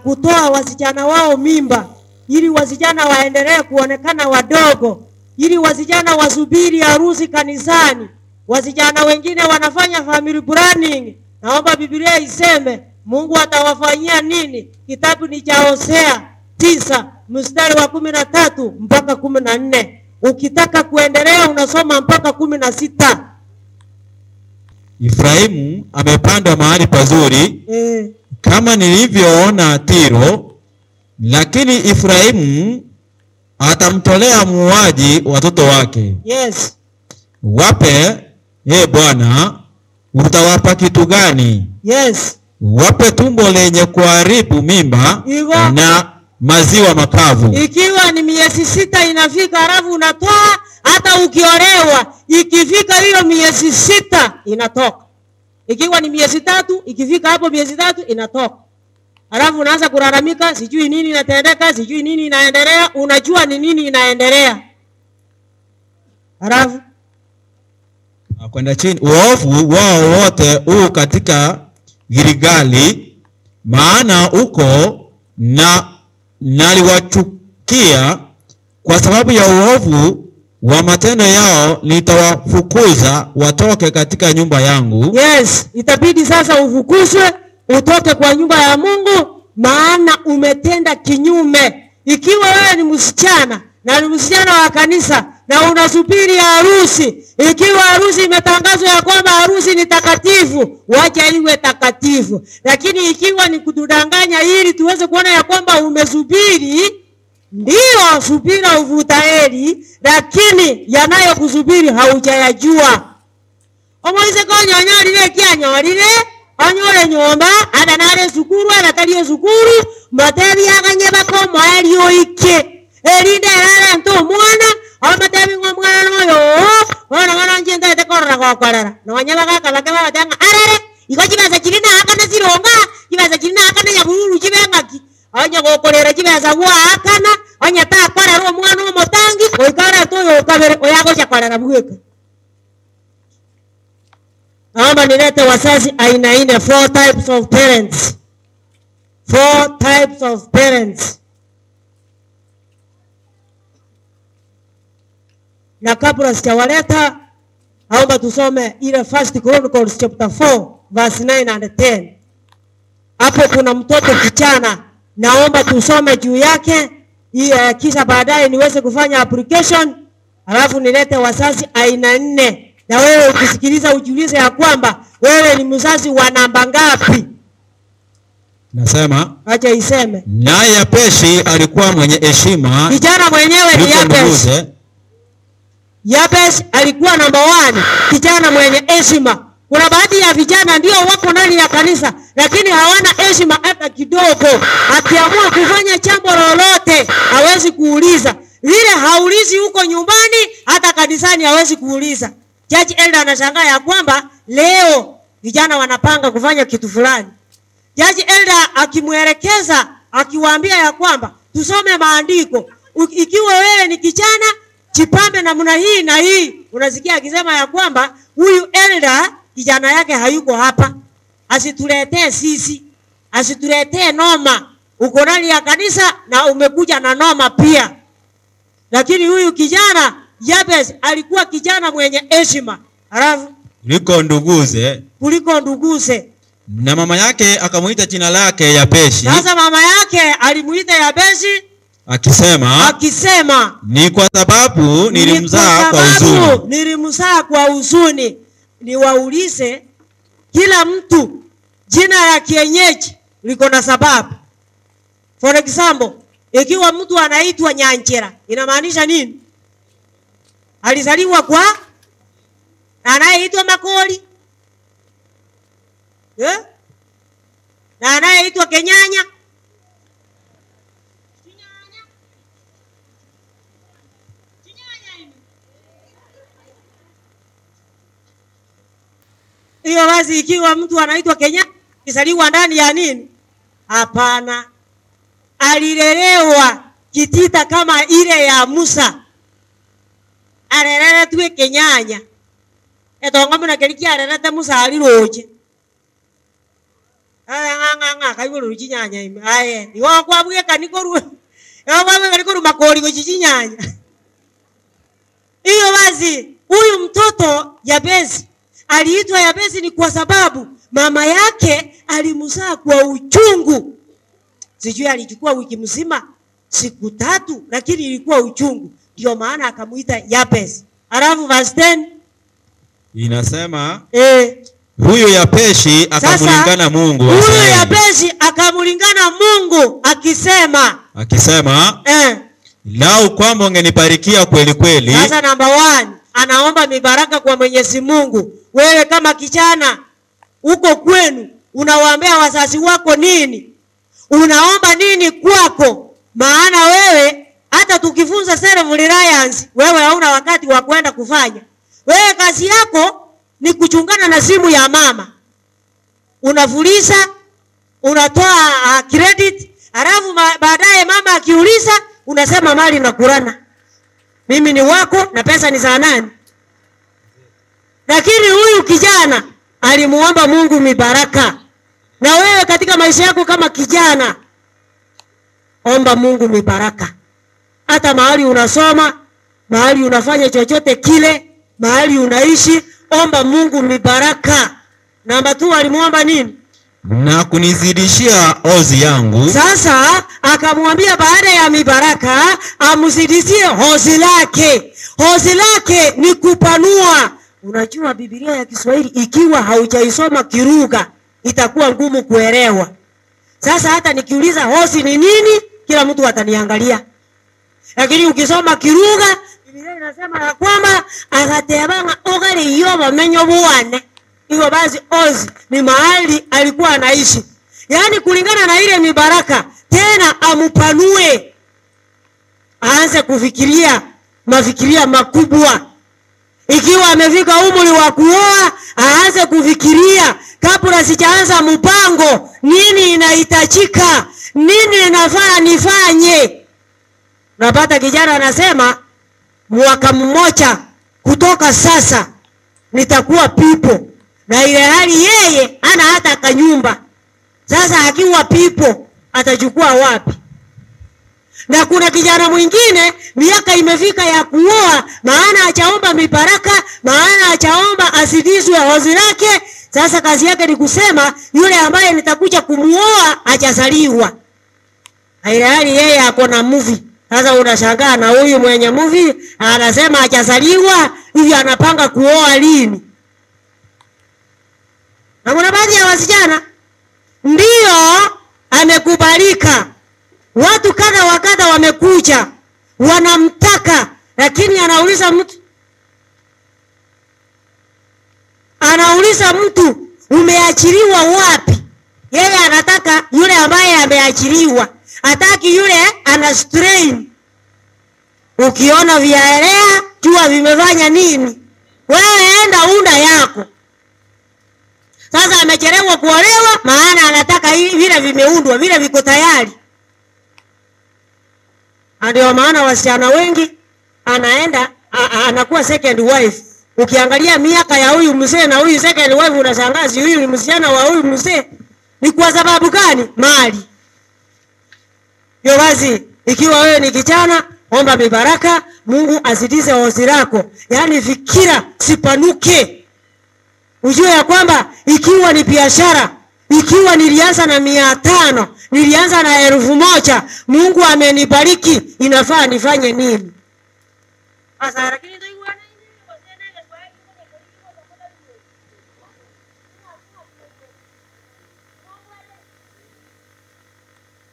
A: kutoa wasichana wao mimba ili wasichana waendelee kuonekana wadogo, ili wasichana wasubiri harusi kanisani. Wasichana wengine wanafanya family planning. Naomba Biblia iseme Mungu atawafanyia nini? Kitabu ni cha Hosea 9 mstari wa 13 mpaka 14. Ukitaka kuendelea unasoma mpaka 16.
C: Efraimu amepandwa mahali pazuri kama nilivyoona Tiro, lakini Efraimu atamtolea muuaji watoto wake.
A: Yes.
C: Wape, e Bwana, utawapa kitu gani?
A: Yes.
C: Wape tumbo lenye kuharibu mimba
A: Igo.
C: na maziwa makavu.
A: Ikiwa ni miezi 6 inafika, halafu unatoa, hata ukiolewa ikifika hiyo miezi 6 inatoka. Ikiwa ni miezi 3, ikifika hapo miezi 3 inatoka. Halafu unaanza kulalamika, sijui nini inatendeka, sijui nini inaendelea. Unajua ni nini inaendelea. Halafu
C: kwenda chini, uovu wao wote huu katika Gilgali, maana huko na naliwachukia kwa sababu ya uovu wa matendo yao, nitawafukuza watoke katika nyumba yangu.
A: Yes, itabidi sasa ufukuzwe utoke kwa nyumba ya Mungu, maana umetenda kinyume. Ikiwa wewe ni msichana na ni msichana wa kanisa na unasubiri harusi, ikiwa harusi imetangazwa ya kwamba harusi ni takatifu, wacha iwe takatifu. Lakini ikiwa ni kutudanganya ili tuweze kuona ya kwamba umesubiri, ndio subira uvuta heri, lakini yanayokusubiri haujayajua. Omoise konyanyorire kianyorire, onyore nyomba, ada nare sukuru, ada tari sukuru, matebi aganye bakomoa oike. Erinde erare nto omwana, amatebi ng'o omwana noyo, bono bono inche ntaete korora gokorera. Nonya bagaka bake bagotebi ng'a arere, igo chibesa chiri naakana chironga, chibesa chiri naakana nyabururu chibe ng'aki. Onye gokorera chibesa gwaakana, onye takorera omwana omotangi, goika arete oyo okabere, oyo agocha korera bweka. Naomba nilete wazazi aina nne, 4 types of parents. 4 types of parents. Na kabla sijawaleta, naomba tusome ile First Chronicles chapter 4 verse 9 and 10. Hapo kuna mtoto kijana, naomba tusome juu yake, kisha baadaye niweze kufanya application, alafu nilete wazazi aina 4. Na wewe ukisikiliza ujiulize ya kwamba wewe ni mzazi wa namba ngapi.
C: Nasema
A: Acha iseme.
C: naye Yabeshi alikuwa mwenye heshima
A: Kijana mwenyewe ni
C: kuliko
A: Yabesh.
C: nduguze,
A: Yabesh alikuwa namba one, kijana mwenye heshima. Kuna baadhi ya vijana ndio wako ndani ya kanisa lakini hawana heshima hata kidogo. Akiamua kufanya jambo lolote hawezi kuuliza, vile haulizi huko nyumbani, hata kanisani hawezi kuuliza. Judge Elder anashangaa ya kwamba leo vijana wanapanga kufanya kitu fulani. Judge Elder akimwelekeza akiwaambia ya kwamba tusome maandiko. Ikiwa wewe ni kijana jipambe namna hii na hii. Unasikia akisema ya kwamba huyu elder kijana yake hayuko hapa, asituletee sisi, asituletee noma. Uko ndani ya kanisa na umekuja na noma pia. Lakini huyu kijana Jabez alikuwa kijana mwenye heshima, halafu
C: kuliko nduguze,
A: kuliko nduguze.
C: na mama yake akamwita jina lake Yabeshi
A: Sasa mama yake alimuita Yabesi
C: akisema,
A: akisema
C: ni kwa sababu nilimzaa
A: Ni
C: kwa huzuni.
A: sababu nilimzaa kwa huzuni. Niwaulize, kila mtu jina la kienyeji liko na sababu. For example, ikiwa mtu anaitwa Nyanjera inamaanisha nini? Alizaliwa kwa na anayeitwa Makoli eh? na anayeitwa Kenyanya Hiyo wazi, ikiwa mtu anaitwa Kenya alizaliwa ndani ya nini? Hapana, alilelewa kitita kama ile ya Musa, alereretwe Kenyanya etonga muno keri kiarerete Musa ariroche ng'ang'ang'a kaiguru chinyanya ime aye igo kwabweka nikoru igo kwabweka nikoru makori gochi chinyanya. Hiyo basi, huyu mtoto Yabesi aliitwa Yabesi ni kwa sababu mama yake alimzaa kwa uchungu. Sijui alichukua wiki mzima, siku tatu, lakini ilikuwa uchungu, ndio maana akamuita Yabesi. Alafu verse 10
C: Inasema
A: eh,
C: huyu Yabeshi
A: sasa
C: akamlingana Mungu wa
A: huyu
C: Israeli,
A: Yabesi akamlingana Mungu akisema
C: akisema,
A: eh,
C: lau kwamba ungenibarikia kweli kweli,
A: Sasa namba one, anaomba mibaraka kwa Mwenyezi Mungu. Wewe kama kijana uko kwenu, unawaambia wazazi wako nini? Unaomba nini kwako? Maana wewe hata tukifunza self reliance, wewe hauna wakati wa kwenda kufanya. Wewe kazi yako ni kuchungana na simu ya mama, unafuliza, unatoa credit, halafu baadaye mama akiuliza unasema mali na kurana mimi ni wako na pesa ni za nani? Lakini huyu kijana alimuomba Mungu mibaraka. Na wewe katika maisha yako kama kijana, omba Mungu mibaraka, hata mahali unasoma, mahali unafanya chochote kile, mahali unaishi, omba Mungu mibaraka. Namba tu alimuomba nini?
C: na kunizidishia ozi yangu,
A: Sasa akamwambia baada ya mibaraka amzidishie hozi lake. Hozi lake ni kupanua. Unajua Biblia ya Kiswahili ikiwa haujaisoma kirugha itakuwa ngumu kuelewa. Sasa hata nikiuliza hozi ni nini, kila mtu ataniangalia. Lakini ukisoma kirugha, Biblia inasema ya kwamba akatebanga ogaliyo bamenyo bwane. Hivyo basi Ozi ni mahali alikuwa anaishi, yaani kulingana na ile mibaraka, tena amupanue, aanze kufikiria mafikiria makubwa. Ikiwa amefika umri wa kuoa, aanze kufikiria kabla sijaanza mpango, nini inahitajika, nini inafaa nifanye. Napata kijana anasema mwaka mmoja kutoka sasa nitakuwa pipo, na ile hali yeye hana hata kanyumba. Sasa akiwa pipo atachukua wapi? Na kuna kijana mwingine miaka imefika ya kuoa, maana hajaomba mibaraka, maana hajaomba azidishwe hozi lake. Sasa kazi yake ni kusema yule ambaye nitakuja kumuoa hajazaliwa, na ile hali yeye ako na movie. Sasa unashangaa na huyu mwenye movie anasema hajazaliwa, hivi anapanga kuoa lini? Na kuna baadhi ya wasichana ndio Amekubalika, watu kadha wa kadha wamekuja wanamtaka, lakini anauliza mtu, anauliza mtu umeachiliwa wapi? Yeye anataka yule ambaye ameachiliwa, hataki yule ana strain. Ukiona vyaelea jua vimefanya nini, wewe enda unda yako. Sasa amechelewa kuolewa, maana anataka vile vimeundwa, vile viko tayari. Na Ndio maana wasichana wengi anaenda anakuwa second wife. Ukiangalia miaka ya huyu mzee na huyu second wife, unashangaa si huyu ni msichana wa huyu mzee. Ni kwa sababu gani? Mali. Hivyo basi, ikiwa wewe ni kijana, omba mibaraka, Mungu azidishe hozi lako, yaani fikira sipanuke. Ujue ya kwamba ikiwa ni biashara, ikiwa nilianza na 500, nilianza na 1000, Mungu amenibariki, inafaa nifanye nini? Sasa lakini ndio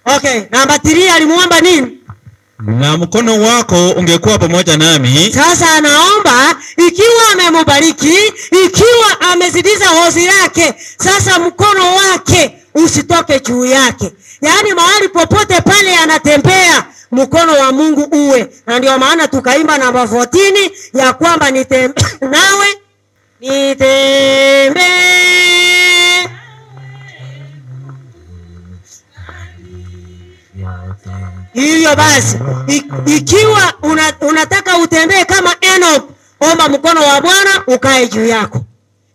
A: Okay, namba 3 alimuomba nini?
C: Na mkono wako ungekuwa pamoja nami,
A: Sasa anaomba ikiwa amemubariki, ikiwa amezidisha hozi lake, sasa mkono wake usitoke juu yake. Yaani mahali popote pale anatembea, mkono wa Mungu uwe. Na ndio maana tukaimba namba 14 ya kwamba nitembee nawe, nitembee. Hivyo basi ikiwa unataka utembee kama Enoch, omba mkono wa Bwana ukae juu yako,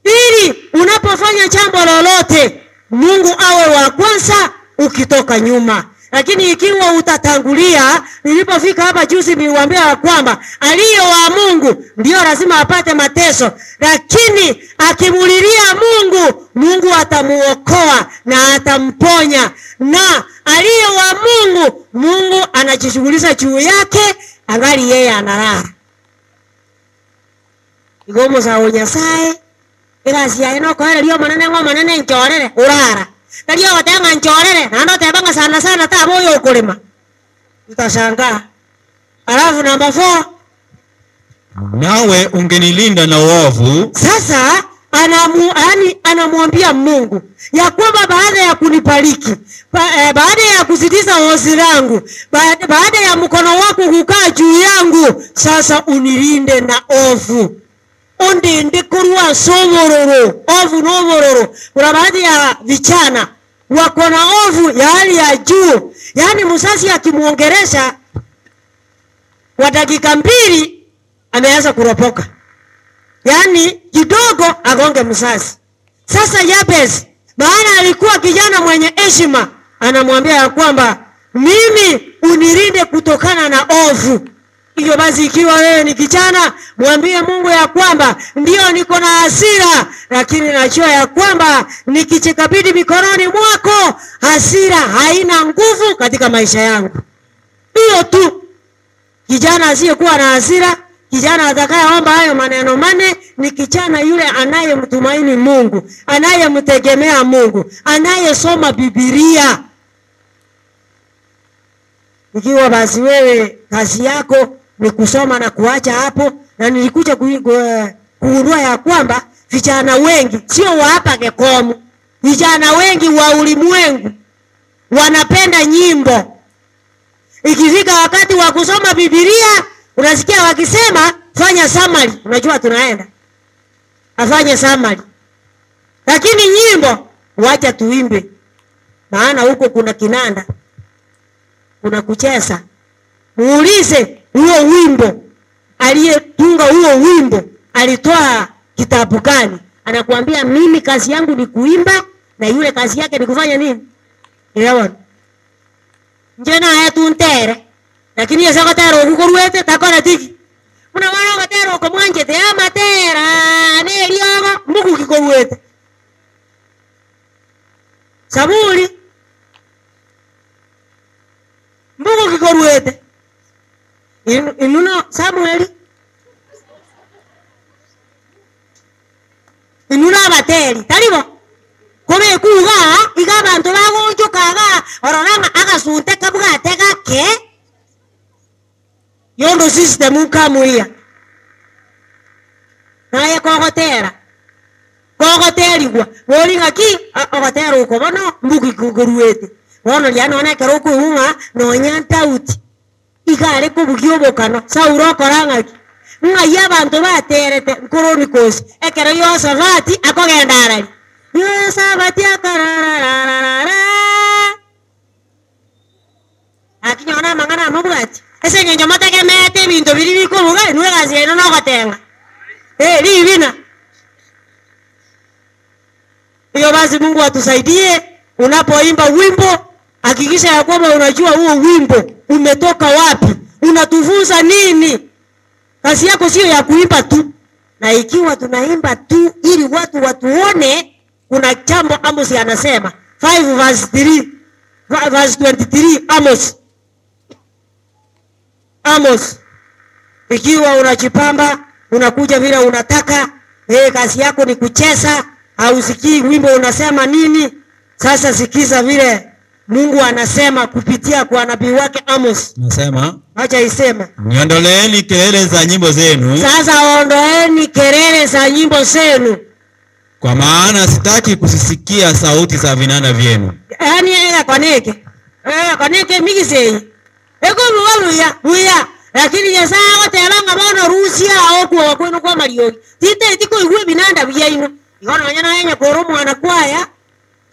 A: ili unapofanya jambo lolote Mungu awe wa kwanza ukitoka nyuma. Lakini ikiwa utatangulia, nilipofika hapa juzi niliwaambia ya kwamba aliye wa Mungu ndio lazima apate mateso, lakini akimulilia Mungu, Mungu atamuokoa na atamponya. Na aliye wa Mungu, Mungu anajishughulisha juu yake angali yeye analala. Igomo za Nyasaye egasi yaye nokoereria omonene ng'a omonene nchorere orara tari ogoteba ng'a nchorere naende oteba ng'a sana sana taba oyo okorema, utashangaa. Alafu namba 4,
C: nawe ungenilinda na uovu.
A: Sasa anamwambia Mungu ya kwamba baada ya kunibariki, baada ya kuzidisha hozi langu, baada ya mkono wako kukaa juu yangu, sasa unilinde na ovu. Undinde kurwa somororo, ovu nomororo. Kuna baadhi ya vijana wako na ovu ya hali ya juu, yaani mzazi akimuongelesha kwa dakika 2 ameanza kuropoka, yaani kidogo agonge mzazi. Sasa Yabes, maana alikuwa kijana mwenye heshima, anamwambia ya kwamba mimi unilinde kutokana na ovu. Hivyo basi ikiwa wewe ni kijana, mwambie Mungu ya kwamba ndio niko na hasira, lakini najua ya kwamba nikichikabidhi mikononi mwako, hasira haina nguvu katika maisha yangu. Hiyo tu. Kijana asiyekuwa na hasira, kijana atakayeomba hayo maneno mane, ni kijana yule anayemtumaini Mungu, anayemtegemea Mungu, anayesoma Biblia. Ikiwa basi wewe kazi yako ni kusoma na kuacha hapo, na nilikuja kugundua ya kwamba vijana wengi sio wa hapa Gekomu, vijana wengi wa ulimwengu wanapenda nyimbo. Ikifika wakati wa kusoma Biblia, unasikia wakisema fanya summary. Unajua tunaenda afanye summary, lakini nyimbo wacha tuimbe, maana huko kuna kinanda, kuna kucheza. Muulize huo wimbo, aliyetunga huo wimbo alitoa kitabu gani? Anakuambia mimi kazi yangu ni kuimba, na yule kazi yake ni kufanya nini? Elewa. Njena haya tuntere. Lakini yesa gotera ogukoruete takora tiki. Muna wana gotera okomwanchete amatera neriogo mugukikoruete. Saburi mbugukikoruete. Inuno Samueli inuno abateri taribo kobekuga iga abantu bagonchokaga Yondo system nkamuia. Naye kogotera, kogoterigwa, bori ng'aki ogotera oko bono mbuki koruete. Bono riria nonya ekero okoigwa ng'a nonya ntauti, iga are kobugia obokano, Saulo okora ng'aki? Ng'ai abanto baterete nkoronikosi, ekero Yehosafati akogenda arari, Yehosafati akararararara. Gaki nyowe namang'ana amobwati, ase engencho motegemeete ebinto biria bikobuga, inwe egasi yaino nogotenga. Ee, ribina. Hiyo basi Mungu atusaidie, unapoimba wimbo hakikisha ya kwamba unajua huo wimbo umetoka wapi, unatufunza nini. Kazi yako sio ya kuimba tu, na ikiwa tunaimba tu ili watu watuone, kuna jambo Amos anasema 5 verse 3 verse 23 Amos. Amos, ikiwa unajipamba unakuja vile unataka, kazi yako ni kucheza, hausikii wimbo unasema nini. Sasa sikiza vile Mungu anasema kupitia kwa nabii wake Amos.
C: Nasema,
A: Acha iseme.
C: niondoleeni kelele za nyimbo zenu,
A: Sasa ondoeni kelele za nyimbo zenu.
C: kwa maana sitaki kuzisikia sauti za vinanda vyenu.
A: Yaani koneke. Koneke migisei. Eko buya buya. Lakini Nyasaye agoteba ng'a bono rusia okuoga kwenu kwa mariogi. Titaeti koigwa ebinanda biaino. Igo nonya naye nyakora omwana kwaya,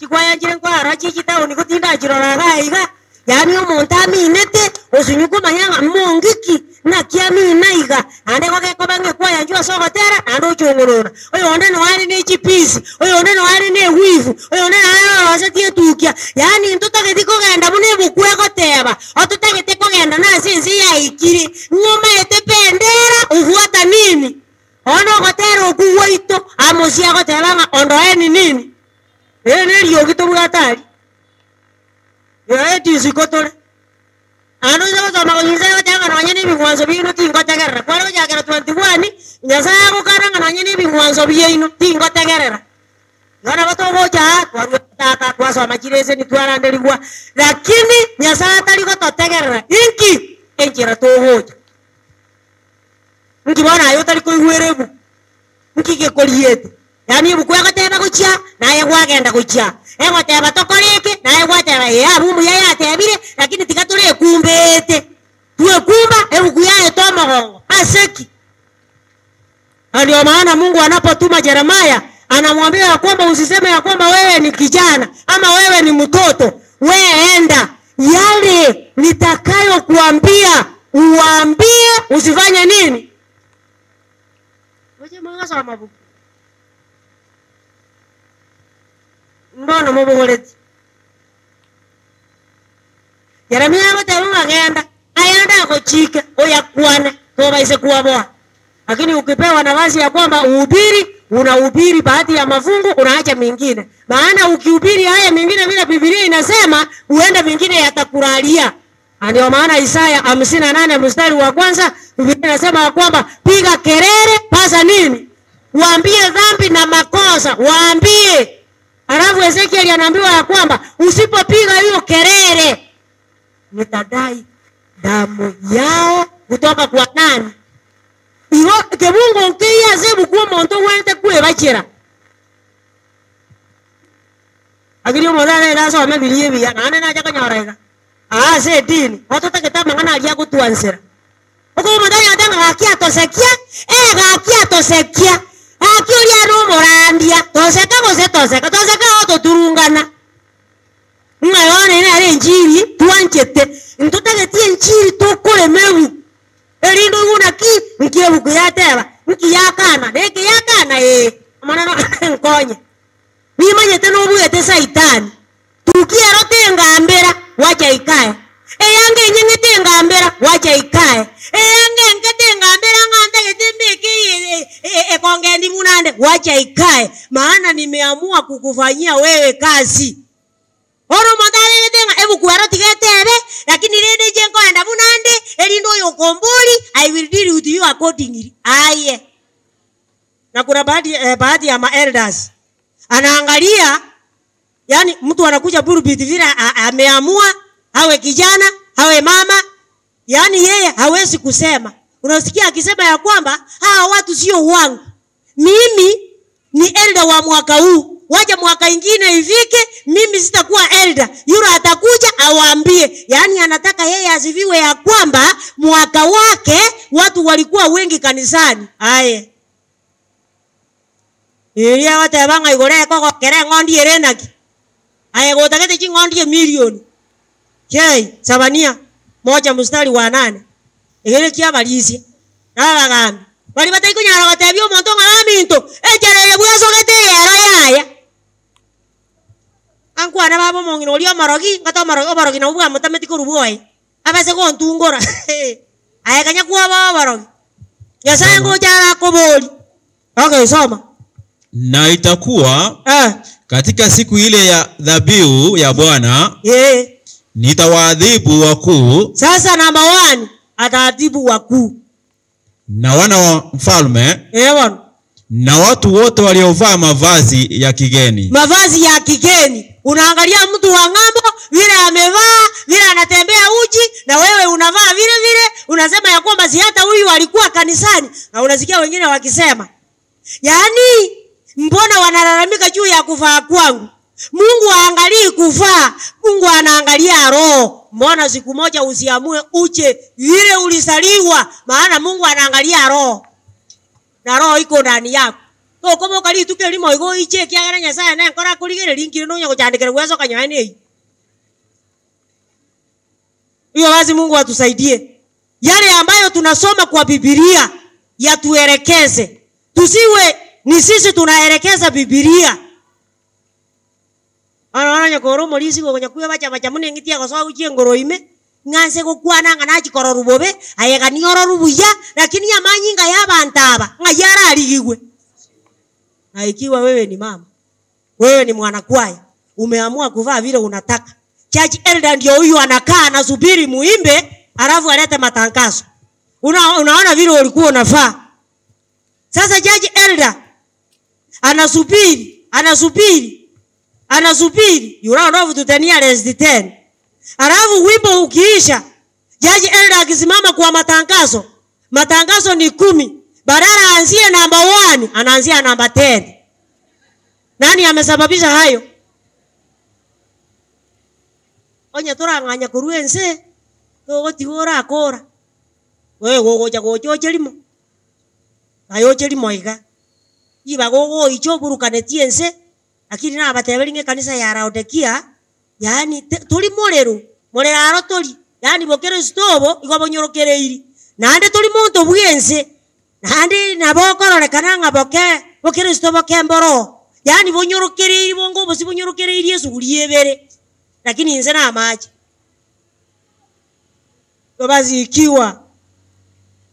A: chikwaya nchire nkorara chie chitaoni gotindachirora iga iga, yaani omonto aminete, osunywa komanya ng'a mongiki, naki amina iga, naende igo gekoba ng'a ekwaya inchuo ase ogotera, naende ochong'orora. Oyonde noyo are ne chipisi, oyonde noyo are ne ewivu, oyonde noyo ororosetie etukia, yaani ntotageti kogenda buna ebuku egoteba, ototagete kogenda na ase ense yaikire, ng'a omaete bendera obwata nini? Bono ogotera okwo gwaito, Amosi agoteba ng'a ondoeni nini? Ere neriogi tobwate aria. Ee, tisiko tore. Naende oise gosoma gochia inse agoteba ng'a nonye na ebing'wanso biaino tingotegerera. Kware gochakera 21, Nyasae agokana ng'a nonye na ebing'wanso biaino tingotegerera. Igo nabo togocha aa, twarua tata, twasoma chireseni, twaranderigwa, lakini Nyasae tari gototegerera. Inki? Enchera togocha. Inki bono aye otari koigwera ebuku? Nki gekoriete? Yaani ebuku egoteba gochia, naye gwagenda gochia. Egoteba tokore eke, naye gwateba ee abwo mbuya yatebire, lakini tiga torekumbeete. Twekumba, ebuku yaete omogongo. Ase ki? Na ndio maana Mungu anapotuma Jeremaya anamwambia ya kwamba usiseme ya kwamba wewe ni kijana ama wewe ni mtoto, we enda yale nitakayokuambia uwaambie, usifanye nini? Oche mwagasoma buku mbono mobogoreti Yeremia agoteba ng'a genda, ayande agochike oyakwane, tobaise kwaboa. Lakini ukipewa nafasi ya kwamba uhubiri, unahubiri baadhi ya mafungu, unaacha mengine. Maana ukihubiri haya mengine vile Biblia inasema, huenda mengine yatakulalia. Na ndio maana Isaya 58 mstari wa kwanza Biblia inasema ya kwamba piga kelele, pasa nini? Waambie dhambi na makosa, waambie. Alafu Ezekiel anaambiwa ya kwamba usipopiga hiyo kelele nitadai damu yao kutoka kwa nani? Igo kebungo nkeiyo ase ebuku omonto ogwenerete kwebachera. Lakini omonto arere asome biria ebiya, naende nacha konyora iga aa ase edini, ototagete amang'ana aria agotwansera. Okobua omonto anyarete ng'a gaki atosekia, ee gaki atosekia, gaki oria are omorandia, toseka gose toseka, toseka ototurungana. Ng'a bono ere nere enchiri twanchete, ntotageti enchiri tokorema ebuku, erinde oigwe naki, nki ebuku yateba, nki yakana, na eke yakana ee, Omonene nkonye. Nimanyete nobuete Saitani, tukia ero tengambera, gwacha ikae. Eanga enyeng'e tengambera, gwacha ikae. Eanga enke tengambera ng'a ntagete mbeke ekongendi buna nde, gwacha ikae, maana nimeamua kukufanyia wewe kazi. Bono omonto aregete ng'a ebuku ero tiga etebe, lakini rende inche nkoenda buna nde, erinde oyo okombori, I will deal with you accordingly. Aye. Na kuna baadhi, baadhi ya maelders anaangalia, yani mtu anakuja pulpit vile ameamua awe kijana awe mama. Yaani yeye hawezi kusema. Unasikia akisema ya kwamba hawa watu sio wangu, mimi ni elder wa mwaka huu, waja mwaka ingine ifike, mimi sitakuwa elder, yule atakuja awaambie. Yaani anataka yeye asifiwe ya kwamba mwaka wake watu walikuwa wengi kanisani. Aye eria goteba ng'a igoro ekogokera eng'ondi ere naki aye gotagete ching'ondi emilioni Kei, Sabania moja mstari wa nane, egere kiabarisia na abagambi baria batari konyara gotebia omonto ng'a baminto, enchera eye bwesogete eyero yaya. Ankwane baba omong'ina oria omorogi, ngate omoro oborogi nabwo bwamotameti korwa bwoye, abase gontungora aye kanya kwaba oborogi. Nyasaye ngocha arakoborie. Okay, soma.
C: Na itakuwa
A: Eh,
C: katika siku ile ya dhabihu ya Bwana
A: eh.
C: nitawaadhibu wakuu
A: Sasa namba 1 ataadhibu wakuu.
C: na wana wa mfalme
A: Eh, bono.
C: na watu wote waliovaa mavazi ya kigeni
A: mavazi ya kigeni. Unaangalia mtu wa ng'ambo vile amevaa, vile anatembea uchi, na wewe unavaa vile vile, unasema ya kwamba si hata huyu alikuwa kanisani, na unasikia wengine wakisema, yaani mbona wanalalamika juu ya kuvaa kwangu? Mungu haangalii kuvaa, Mungu anaangalia roho. Mbona siku moja usiamue uche vile ulisaliwa? Maana Mungu anaangalia roho na roho iko ndani yako tokoboka rituko erimo igo oiche ekiagera Nyasaye nenkoro akorigereria nkire nonya gochandekera gwesoka nyoe na eyio. Hiyo wazi Mungu atusaidie. Yale ambayo tunasoma kwa Biblia yatuelekeze, tusiwe ni sisi tunaelekeza Biblia. Oro onye kore omorisia gokonya kwebacha bacha buna eng'iti egosoa gochia engoro ime, ng'a nse gokwana ng'a nachia kororwa bobe, aye gani ororwe buya, lakini amanyinga ya abanto aba ng'ai ararigigwe. Na ikiwa wewe ni mama, wewe ni mwanakwaya, umeamua kuvaa vile unataka, church elder ndio huyu anakaa anasubiri muimbe, alafu alete matangazo. Unaona vile ulikuwa unafaa. Sasa church elder anasubiri, anasubiri, anasubiri, you round off to the nearest 10. Alafu wimbo ukiisha, judge elder akisimama kwa matangazo, matangazo ni 10, badala aanzie namba 1 anaanzia namba 10. Nani amesababisha hayo? Onye torang'anya korwa ense, togotiga orakora. Wewe gogocha gocha oche rimo. Aye oche rimo iga. Ribaga ogoicha oburukanetie ense, lakini nabateberie ng'a ekanisa ya Laodikia, yaani tori morero, morero aro tori, yaani bokristo obo igo bonyorokereiri. Naende tori monto bwa ense, naende nabo okororekana ng'a boke bokristo boke mboro, yaani bonyorokereiri bongo obosie bonyorokereiri esuguri ebere, lakini inse na amache. Basi ikiwa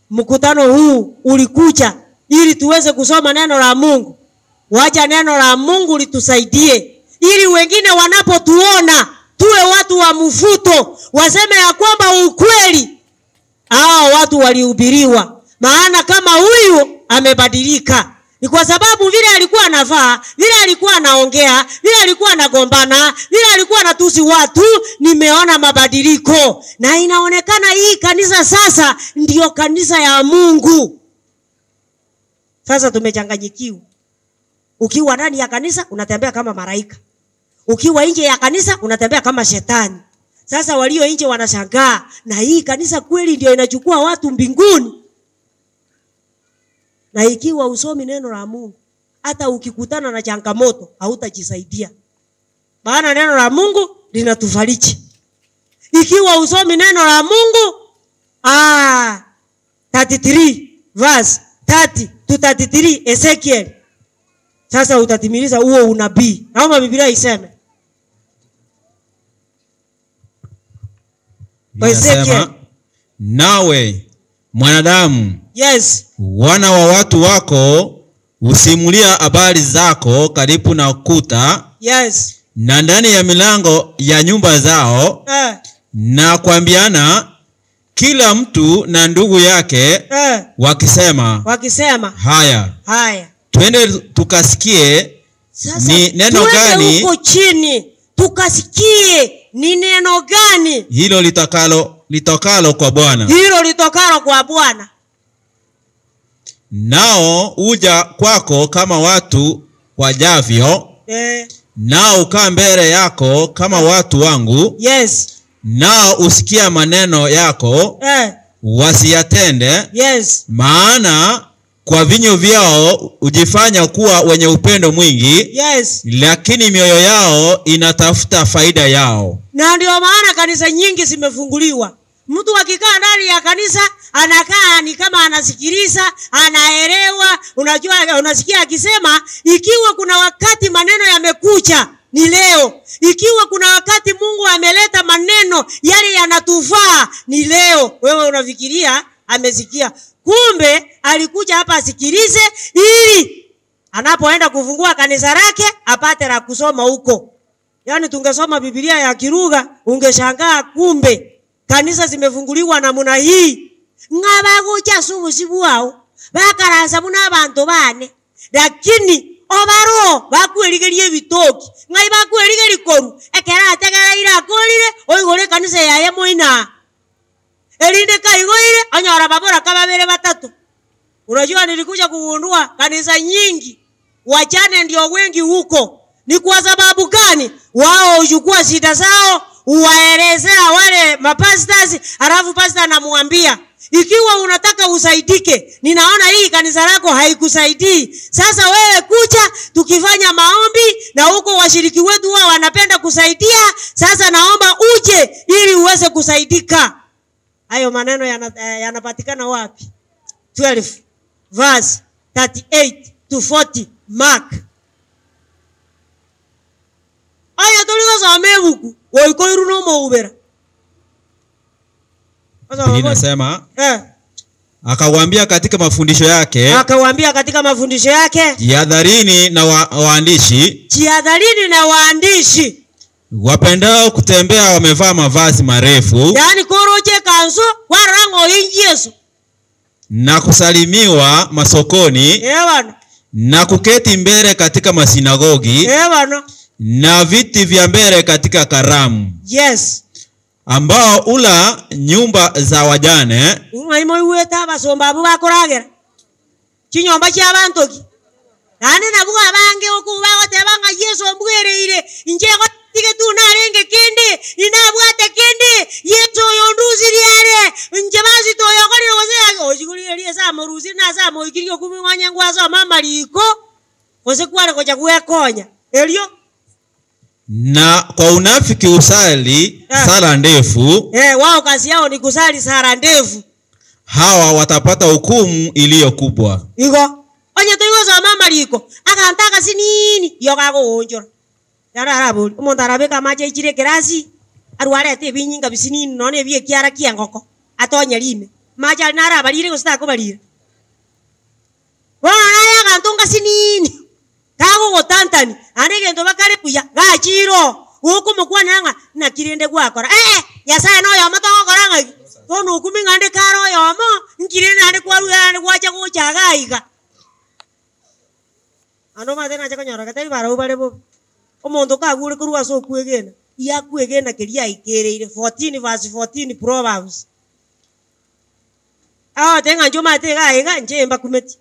A: mkutano huu ulikuja ili tuweze kusoma neno la Mungu, wacha neno la Mungu litusaidie ili wengine wanapotuona tuwe watu wa mvuto, waseme ya kwamba ukweli hao watu walihubiriwa. Maana kama huyu amebadilika ni kwa sababu vile alikuwa anavaa, vile alikuwa anaongea, vile alikuwa anagombana, vile alikuwa anatusi watu, nimeona mabadiliko. Na inaonekana hii kanisa sasa ndio kanisa ya Mungu. Sasa tumechanganyikiwa. Ukiwa ndani ya kanisa unatembea kama malaika, ukiwa nje ya kanisa unatembea kama shetani. Sasa walio nje wanashangaa, na hii kanisa kweli ndio inachukua watu mbinguni? Na ikiwa usomi neno la Mungu, hata ukikutana na changamoto hautajisaidia, maana neno la Mungu linatufariji. Ikiwa usomi neno la Mungu, 33 verse 30 to 33 Ezekiel, sasa utatimiliza huo unabii. Naomba Biblia iseme.
C: Inasema,
A: Ezekiel.
C: nawe mwanadamu,
A: Yes.
C: wana wa watu wako husimulia habari zako karibu na kuta
A: Yes.
C: na ndani ya milango ya nyumba zao, na kuambiana kila mtu na ndugu yake, wakisema,
A: Wakisema
C: haya,
A: haya.
C: twende tukasikie
A: Sasa
C: ni neno
A: tuende
C: gani
A: huko chini tukasikie ni neno gani
C: hilo litakalo litokalo kwa Bwana.
A: Hilo litokalo kwa Bwana.
C: Nao huja kwako kama watu wajavyo, nao hukaa mbele yako kama watu wangu, nao husikia maneno yako, wasiyatende. Maana kwa vinywa vyao hujifanya kuwa wenye upendo mwingi, lakini mioyo yao inatafuta faida yao.
A: Na ndio maana kanisa nyingi zimefunguliwa. Mtu akikaa ndani ya kanisa anakaa ni kama anasikiliza, anaelewa. Unajua, unasikia akisema, ikiwa kuna wakati maneno yamekuja ni leo. Ikiwa kuna wakati Mungu ameleta maneno yale yanatufaa ni leo. Wewe unafikiria amesikia, kumbe alikuja hapa asikilize, ili anapoenda kufungua kanisa lake apate la kusoma huko. Yaani tungesoma Biblia ya Kiruga ungeshangaa, kumbe kanisa zimefunguliwa namna hii. Ng'abagocha subusi bwao bakaransa buna abantu bane, lakini obaro bakwerigeria ebitoki ng'ai bakwerigeria koru ekero ategereire akorire oigore kanisa yaye moina erinde kaigoire onyora babora kababere batatu. Unajua, nilikuja kugundua kanisa nyingi wachane ndio wengi huko. Ni kwa sababu gani? Wao huchukua shida zao uwaelezea wale mapastors, alafu pastor anamwambia ikiwa unataka usaidike, ninaona hii kanisa lako haikusaidii. Sasa wewe kuja tukifanya maombi, na huko washiriki wetu wao wanapenda kusaidia. Sasa naomba uje ili uweze kusaidika. Hayo maneno yanapatikana wapi? 12 verse 38 to 40 Mark. Aya tuligosoma ebuku goikoiru nomoubera.
C: Biblia inasema akawaambia katika mafundisho yake,
A: Akawaambia katika mafundisho yake,
C: jihadharini na waandishi,
A: jihadharini na waandishi
C: wapendao kutembea wamevaa mavazi marefu,
A: yaani koroche kanzu warora ng'oinji Yesu
C: na kusalimiwa masokoni,
A: bwana
C: na kuketi mbele katika masinagogi,
A: bwana
C: na viti vya mbele katika karamu, ambao ula nyumba za wajane,
A: ng'ai moigwete abasomba abwo bakoragera chinyomba chia abantoki naende nabwo abange okwo bagoteba ng'a Yesu ombwereire inche tige tu narenge kende inabwate kende Yesu oyo ondusirie are inche basito oyo okorire gose ochigoririe ase amorusirie na ase amoikirie okumi ng'onye ngwasoma amariko gose kware gocha gwekonya erio
C: na kwa unafiki usali sala ndefu.
A: Wao kazi yao ni kusali sala ndefu.
C: Hawa watapata hukumu iliyo kubwa.
A: Igo onye toigosoma amariko agantaka sinini iyo gagoonchora yararabori omonto arabeka amache aichire ekerasi arwarete ebinyinga bisinini nonya ebi ekiara kia engoko atonye rime amache aria narabarire gose takobarire bono naye aganto ngasinini kagogotantani naende egento bakare buya gachire oo gokomokwanera ng'a naki rende gwakora Nyasaye na oyomo togokora ng'aki bono okumi ng'ande kare oyomo nkire naende kwarure naende gwacha gocha iga iga. Naende omanyete nache konyora getari barabwo bare bobe omonto kagure korwa ase okwegena iyakwegena keria aikereire 14 verse 14 Proverbs. Agote ng'a inche omanyete iga iga inche mbakumeti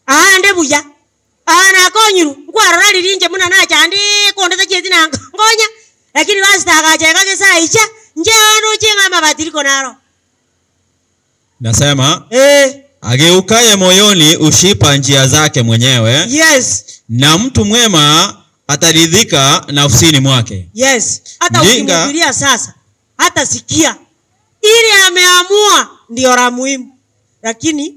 A: aande buya aa nakonyiru nkwarora riria inche buna nachandika onde tachieti nanka nkonya lakini pastor agacha iga gese aicha inche ndoche ng'a amabadiliko naro.
C: Nasema ageukaye moyoni hushipa njia zake mwenyewe, na mtu mwema ataridhika nafsini mwake.
A: Hata ukimhubiria sasa hata sikia ili ameamua ndio la muhimu. Lakini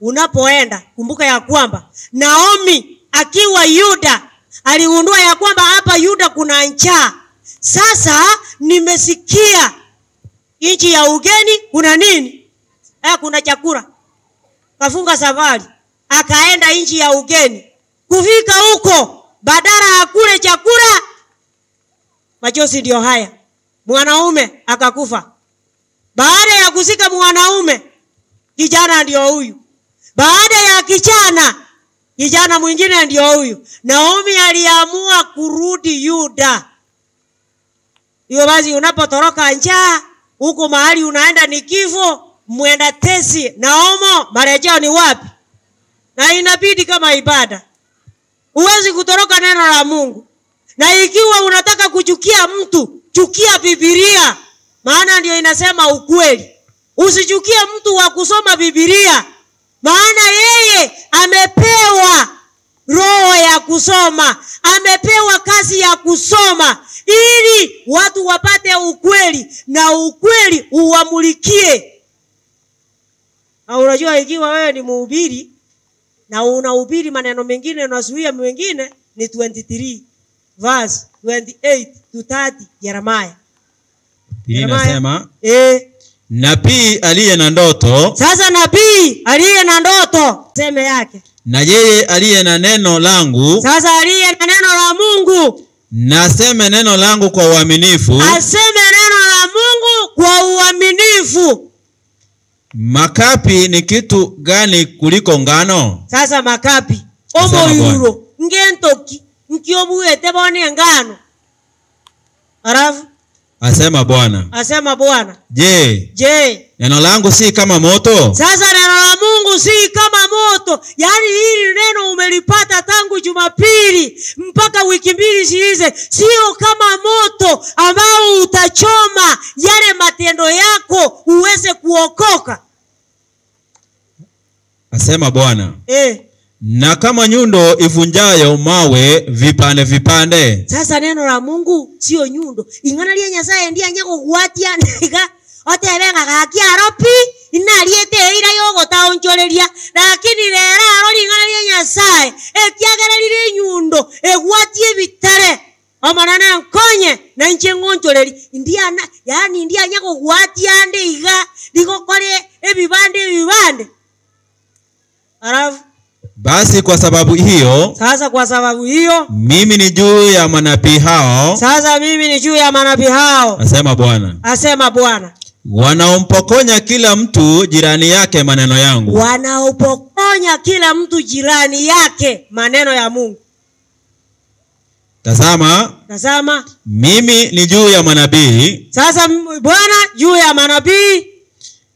A: unapoenda kumbuka ya kwamba Naomi akiwa Yuda aligundua ya kwamba hapa Yuda kuna njaa. Sasa nimesikia nchi ya ugeni kuna nini? Kuna chakula. Kafunga safari akaenda nchi ya ugeni. Kufika huko badala ya kule chakula, machozi ndio haya. Mwanaume akakufa. Baada ya kuzika mwanaume, kijana ndio huyu. Baada ya kijana, kijana mwingine ndio huyu. Naomi aliamua kurudi Yuda. Hiyo basi unapotoroka njaa, Huko mahali unaenda ni kifo, mwenda tesi na omo, marejeo ni wapi? Na inabidi kama ibada, huwezi kutoroka neno la Mungu. Na ikiwa unataka kuchukia mtu, chukia Biblia, maana ndio inasema ukweli. Usichukie mtu wa kusoma Biblia, maana yeye amepewa roho ya kusoma, amepewa kazi ya kusoma ili watu wapate ukweli na ukweli uwamulikie. Na unajua ikiwa wewe ni mhubiri na unahubiri maneno mengine unazuia mengine, ni 23 verse 28 to 30 Yeremia.
C: Biblia inasema
A: Eh,
C: nabii aliye na ndoto
A: sasa nabii aliye na ndoto seme yake.
C: na yeye aliye na neno langu
A: Sasa aliye na neno la Mungu
C: naseme neno langu kwa uaminifu.
A: aseme neno la Mungu kwa uaminifu.
C: Makapi ni kitu gani kuliko ngano?
A: Sasa makapi
C: Asema Bwana.
A: omoyuro ngentoki nkiobuete bone engano alafu
C: Asema Bwana.
A: asema Bwana,
C: Je,
A: je,
C: neno langu si kama moto
A: sasa neno la Mungu si kama moto? Yaani hili neno umelipata tangu Jumapili mpaka wiki mbili ziize, sio kama moto ambao utachoma yale matendo yako uweze kuokoka.
C: Asema Bwana.
A: Eh.
C: Na kama nyundo ivunjayo mawe vipande vipande.
A: Sasa neno la Mungu sio nyundo ing'ana ria Nyasaye ndia nyagũgwatia niga otebe ng'a gaki aro pi inariete eira yogotaonchoreria lakini rero aro ring'ana ria Nyasaye ekiagera rire enyundo egwatie ebitare omonene nkonye na inche ng'onchoreri ndiana yaani ndia nyagũgwatia ande iga rigokore ebibande ebibande alafu
C: Basi kwa sababu hiyo
A: sasa kwa sababu hiyo
C: mimi ni juu ya manabii hao,
A: sasa mimi ni juu ya manabii hao
C: asema Bwana,
A: asema Bwana,
C: wanaompokonya kila mtu jirani yake maneno yangu.
A: wanaopokonya kila mtu jirani yake maneno ya Mungu.
C: Tazama,
A: Tazama
C: mimi ni juu ya manabii,
A: sasa Bwana juu ya manabii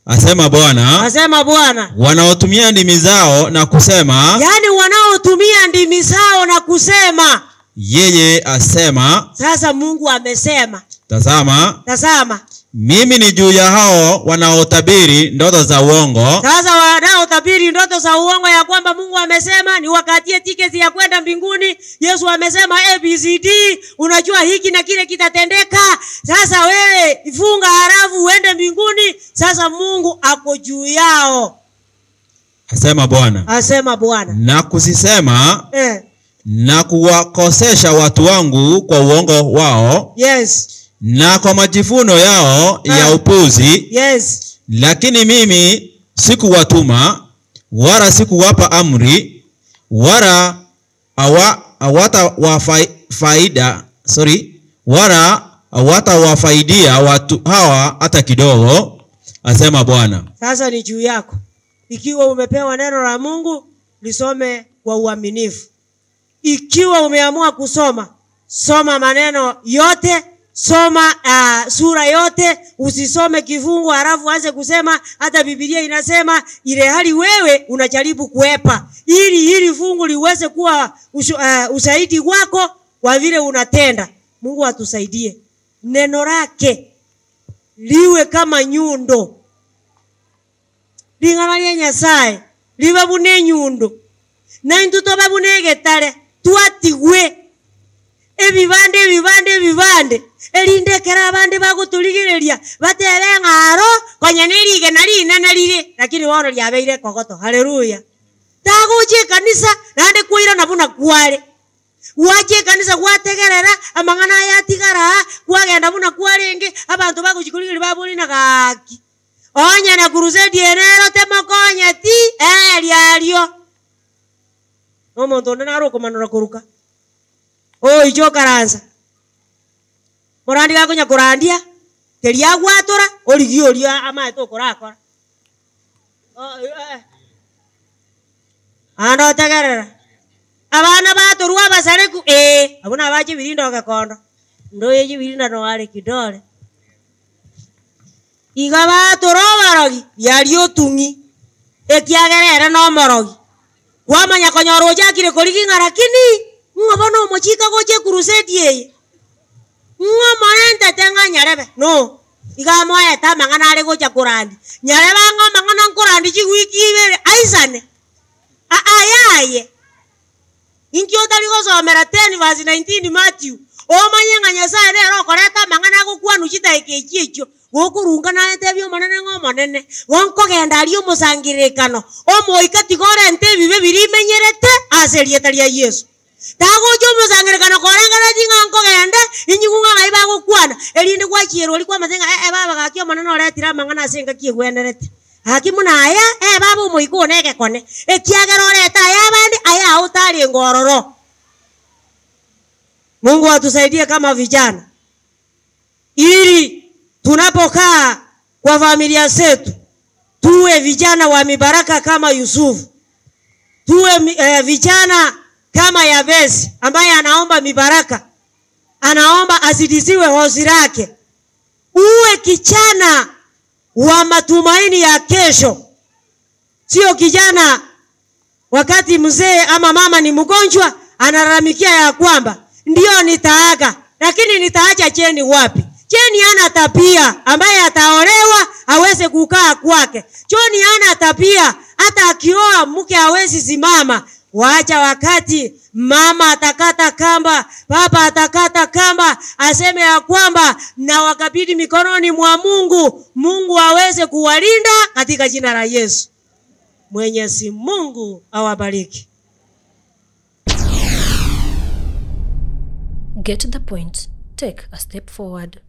C: asema Bwana,
A: asema Bwana,
C: wanaotumia ndimi zao na kusema,
A: yaani wanaotumia ndimi zao na kusema.
C: yeye asema,
A: Sasa Mungu amesema,
C: tazama,
A: tazama
C: mimi ni juu ya hao wanaotabiri ndoto za uongo
A: sasa wanaotabiri ndoto za uongo ya kwamba Mungu amesema niwakatie tiketi ya kwenda mbinguni. Yesu amesema ABCD, unajua hiki na kile kitatendeka. Sasa wewe funga halafu uende mbinguni. Sasa Mungu ako juu yao,
C: asema Bwana,
A: asema Bwana
C: na kuzisema
A: eh,
C: na kuwakosesha watu wangu kwa uongo wao
A: yes,
C: na kwa majivuno yao ya upuzi.
A: yes.
C: Lakini mimi sikuwatuma wala sikuwapa amri wala hawatawafaida sorry, wala hawatawafaidia watu hawa hata kidogo, asema Bwana.
A: Sasa ni juu yako, ikiwa umepewa neno la Mungu lisome kwa uaminifu. Ikiwa umeamua kusoma, soma maneno yote, soma sura yote, usisome kifungu halafu anze kusema hata Biblia inasema, ile hali wewe unajaribu kuepa, ili hili fungu liweze kuwa ushahidi wako kwa vile unatenda. Mungu atusaidie, neno lake liwe kama nyundo ring'ana ria Nyasaye ribe buna enyundo na intwe tobe buna egetare twatigwe ebibande ebibande ebibande erinde ekero abande bagoturigereria batebe ng'aro konya na erigena rinene rire lakini bono riabeire ekogoto. Haleluya. Tagocha ekanisa naende kwairana buna kware gwacha ekanisa gwategerera amang'ana aya atigara kwagenda buna kwarenge abanto bagochikorigereria babori na gaki onye na crusade enero temokonya ti riario nomonto onde naro okomanora koruka oiche okaransa morandi gakonya korandia keria agwatora origia oria amaete okorakora ande otegerera abana batorwa abasareku abwo nabache ebirinda ogekondo ndoye ebirinda noare kidore. Iga batora oborogi, riaria otung'i, ekiagera ere nomorogi. Kwamanya konyora ochakire korigia ng'a lakini ng'o bono omochika gocha ekurusedi eye? Ng'o omorentete ng'a nyarebe? No. Iga amoete amang'ana are gocha korandia. Nyarebe ang'e amang'ana nkorandia chiwiki ibere aisane. Aa yaye. Inki otari gosomera 10 verse 19 Matthew, omanye ng'a Nyasae nere okoreta amang'ana agokwanwa chidaeka echi echio, gokorunga naye tebia Omonene ng'a Omonene, gonkogenda aria omosangererekano, Omoika tiga orente ebibe biria imenyerete ase erieta ria Yeso. Tagocha omosangererekano korengereretie ng'a nkogende, inyigwe ng'a ng'ai bagokwana, erinde gwachierwa oria kwamanya ng'a ee baba gaki Omonene oretire amang'ana ase engaki egwenerete. Gaki buna aya, ee baba omoika one egekone, ekiagera orete aya abande, aya ao tarenge ororo. Mungu atusaidie kama vijana, ili tunapokaa kwa familia zetu tuwe vijana wa mibaraka kama Yusufu, tuwe vijana kama Yabesi ambaye anaomba mibaraka, anaomba azidishiwe hosi lake. Uwe kijana wa matumaini ya kesho, sio kijana wakati mzee ama mama ni mgonjwa analalamikia ya kwamba ndio nitaaga, lakini nitaacha Jeni wapi? Jeni hana tabia ambaye ataolewa aweze kukaa kwake. Joni hana tabia, hata akioa mke hawezi simama. Waacha wakati mama atakata kamba, baba atakata kamba, aseme ya kwamba na wakabidhi mikononi mwa Mungu, Mungu aweze kuwalinda katika jina la Yesu. Mwenyezi Mungu awabariki.
D: Get the point. Take a step forward.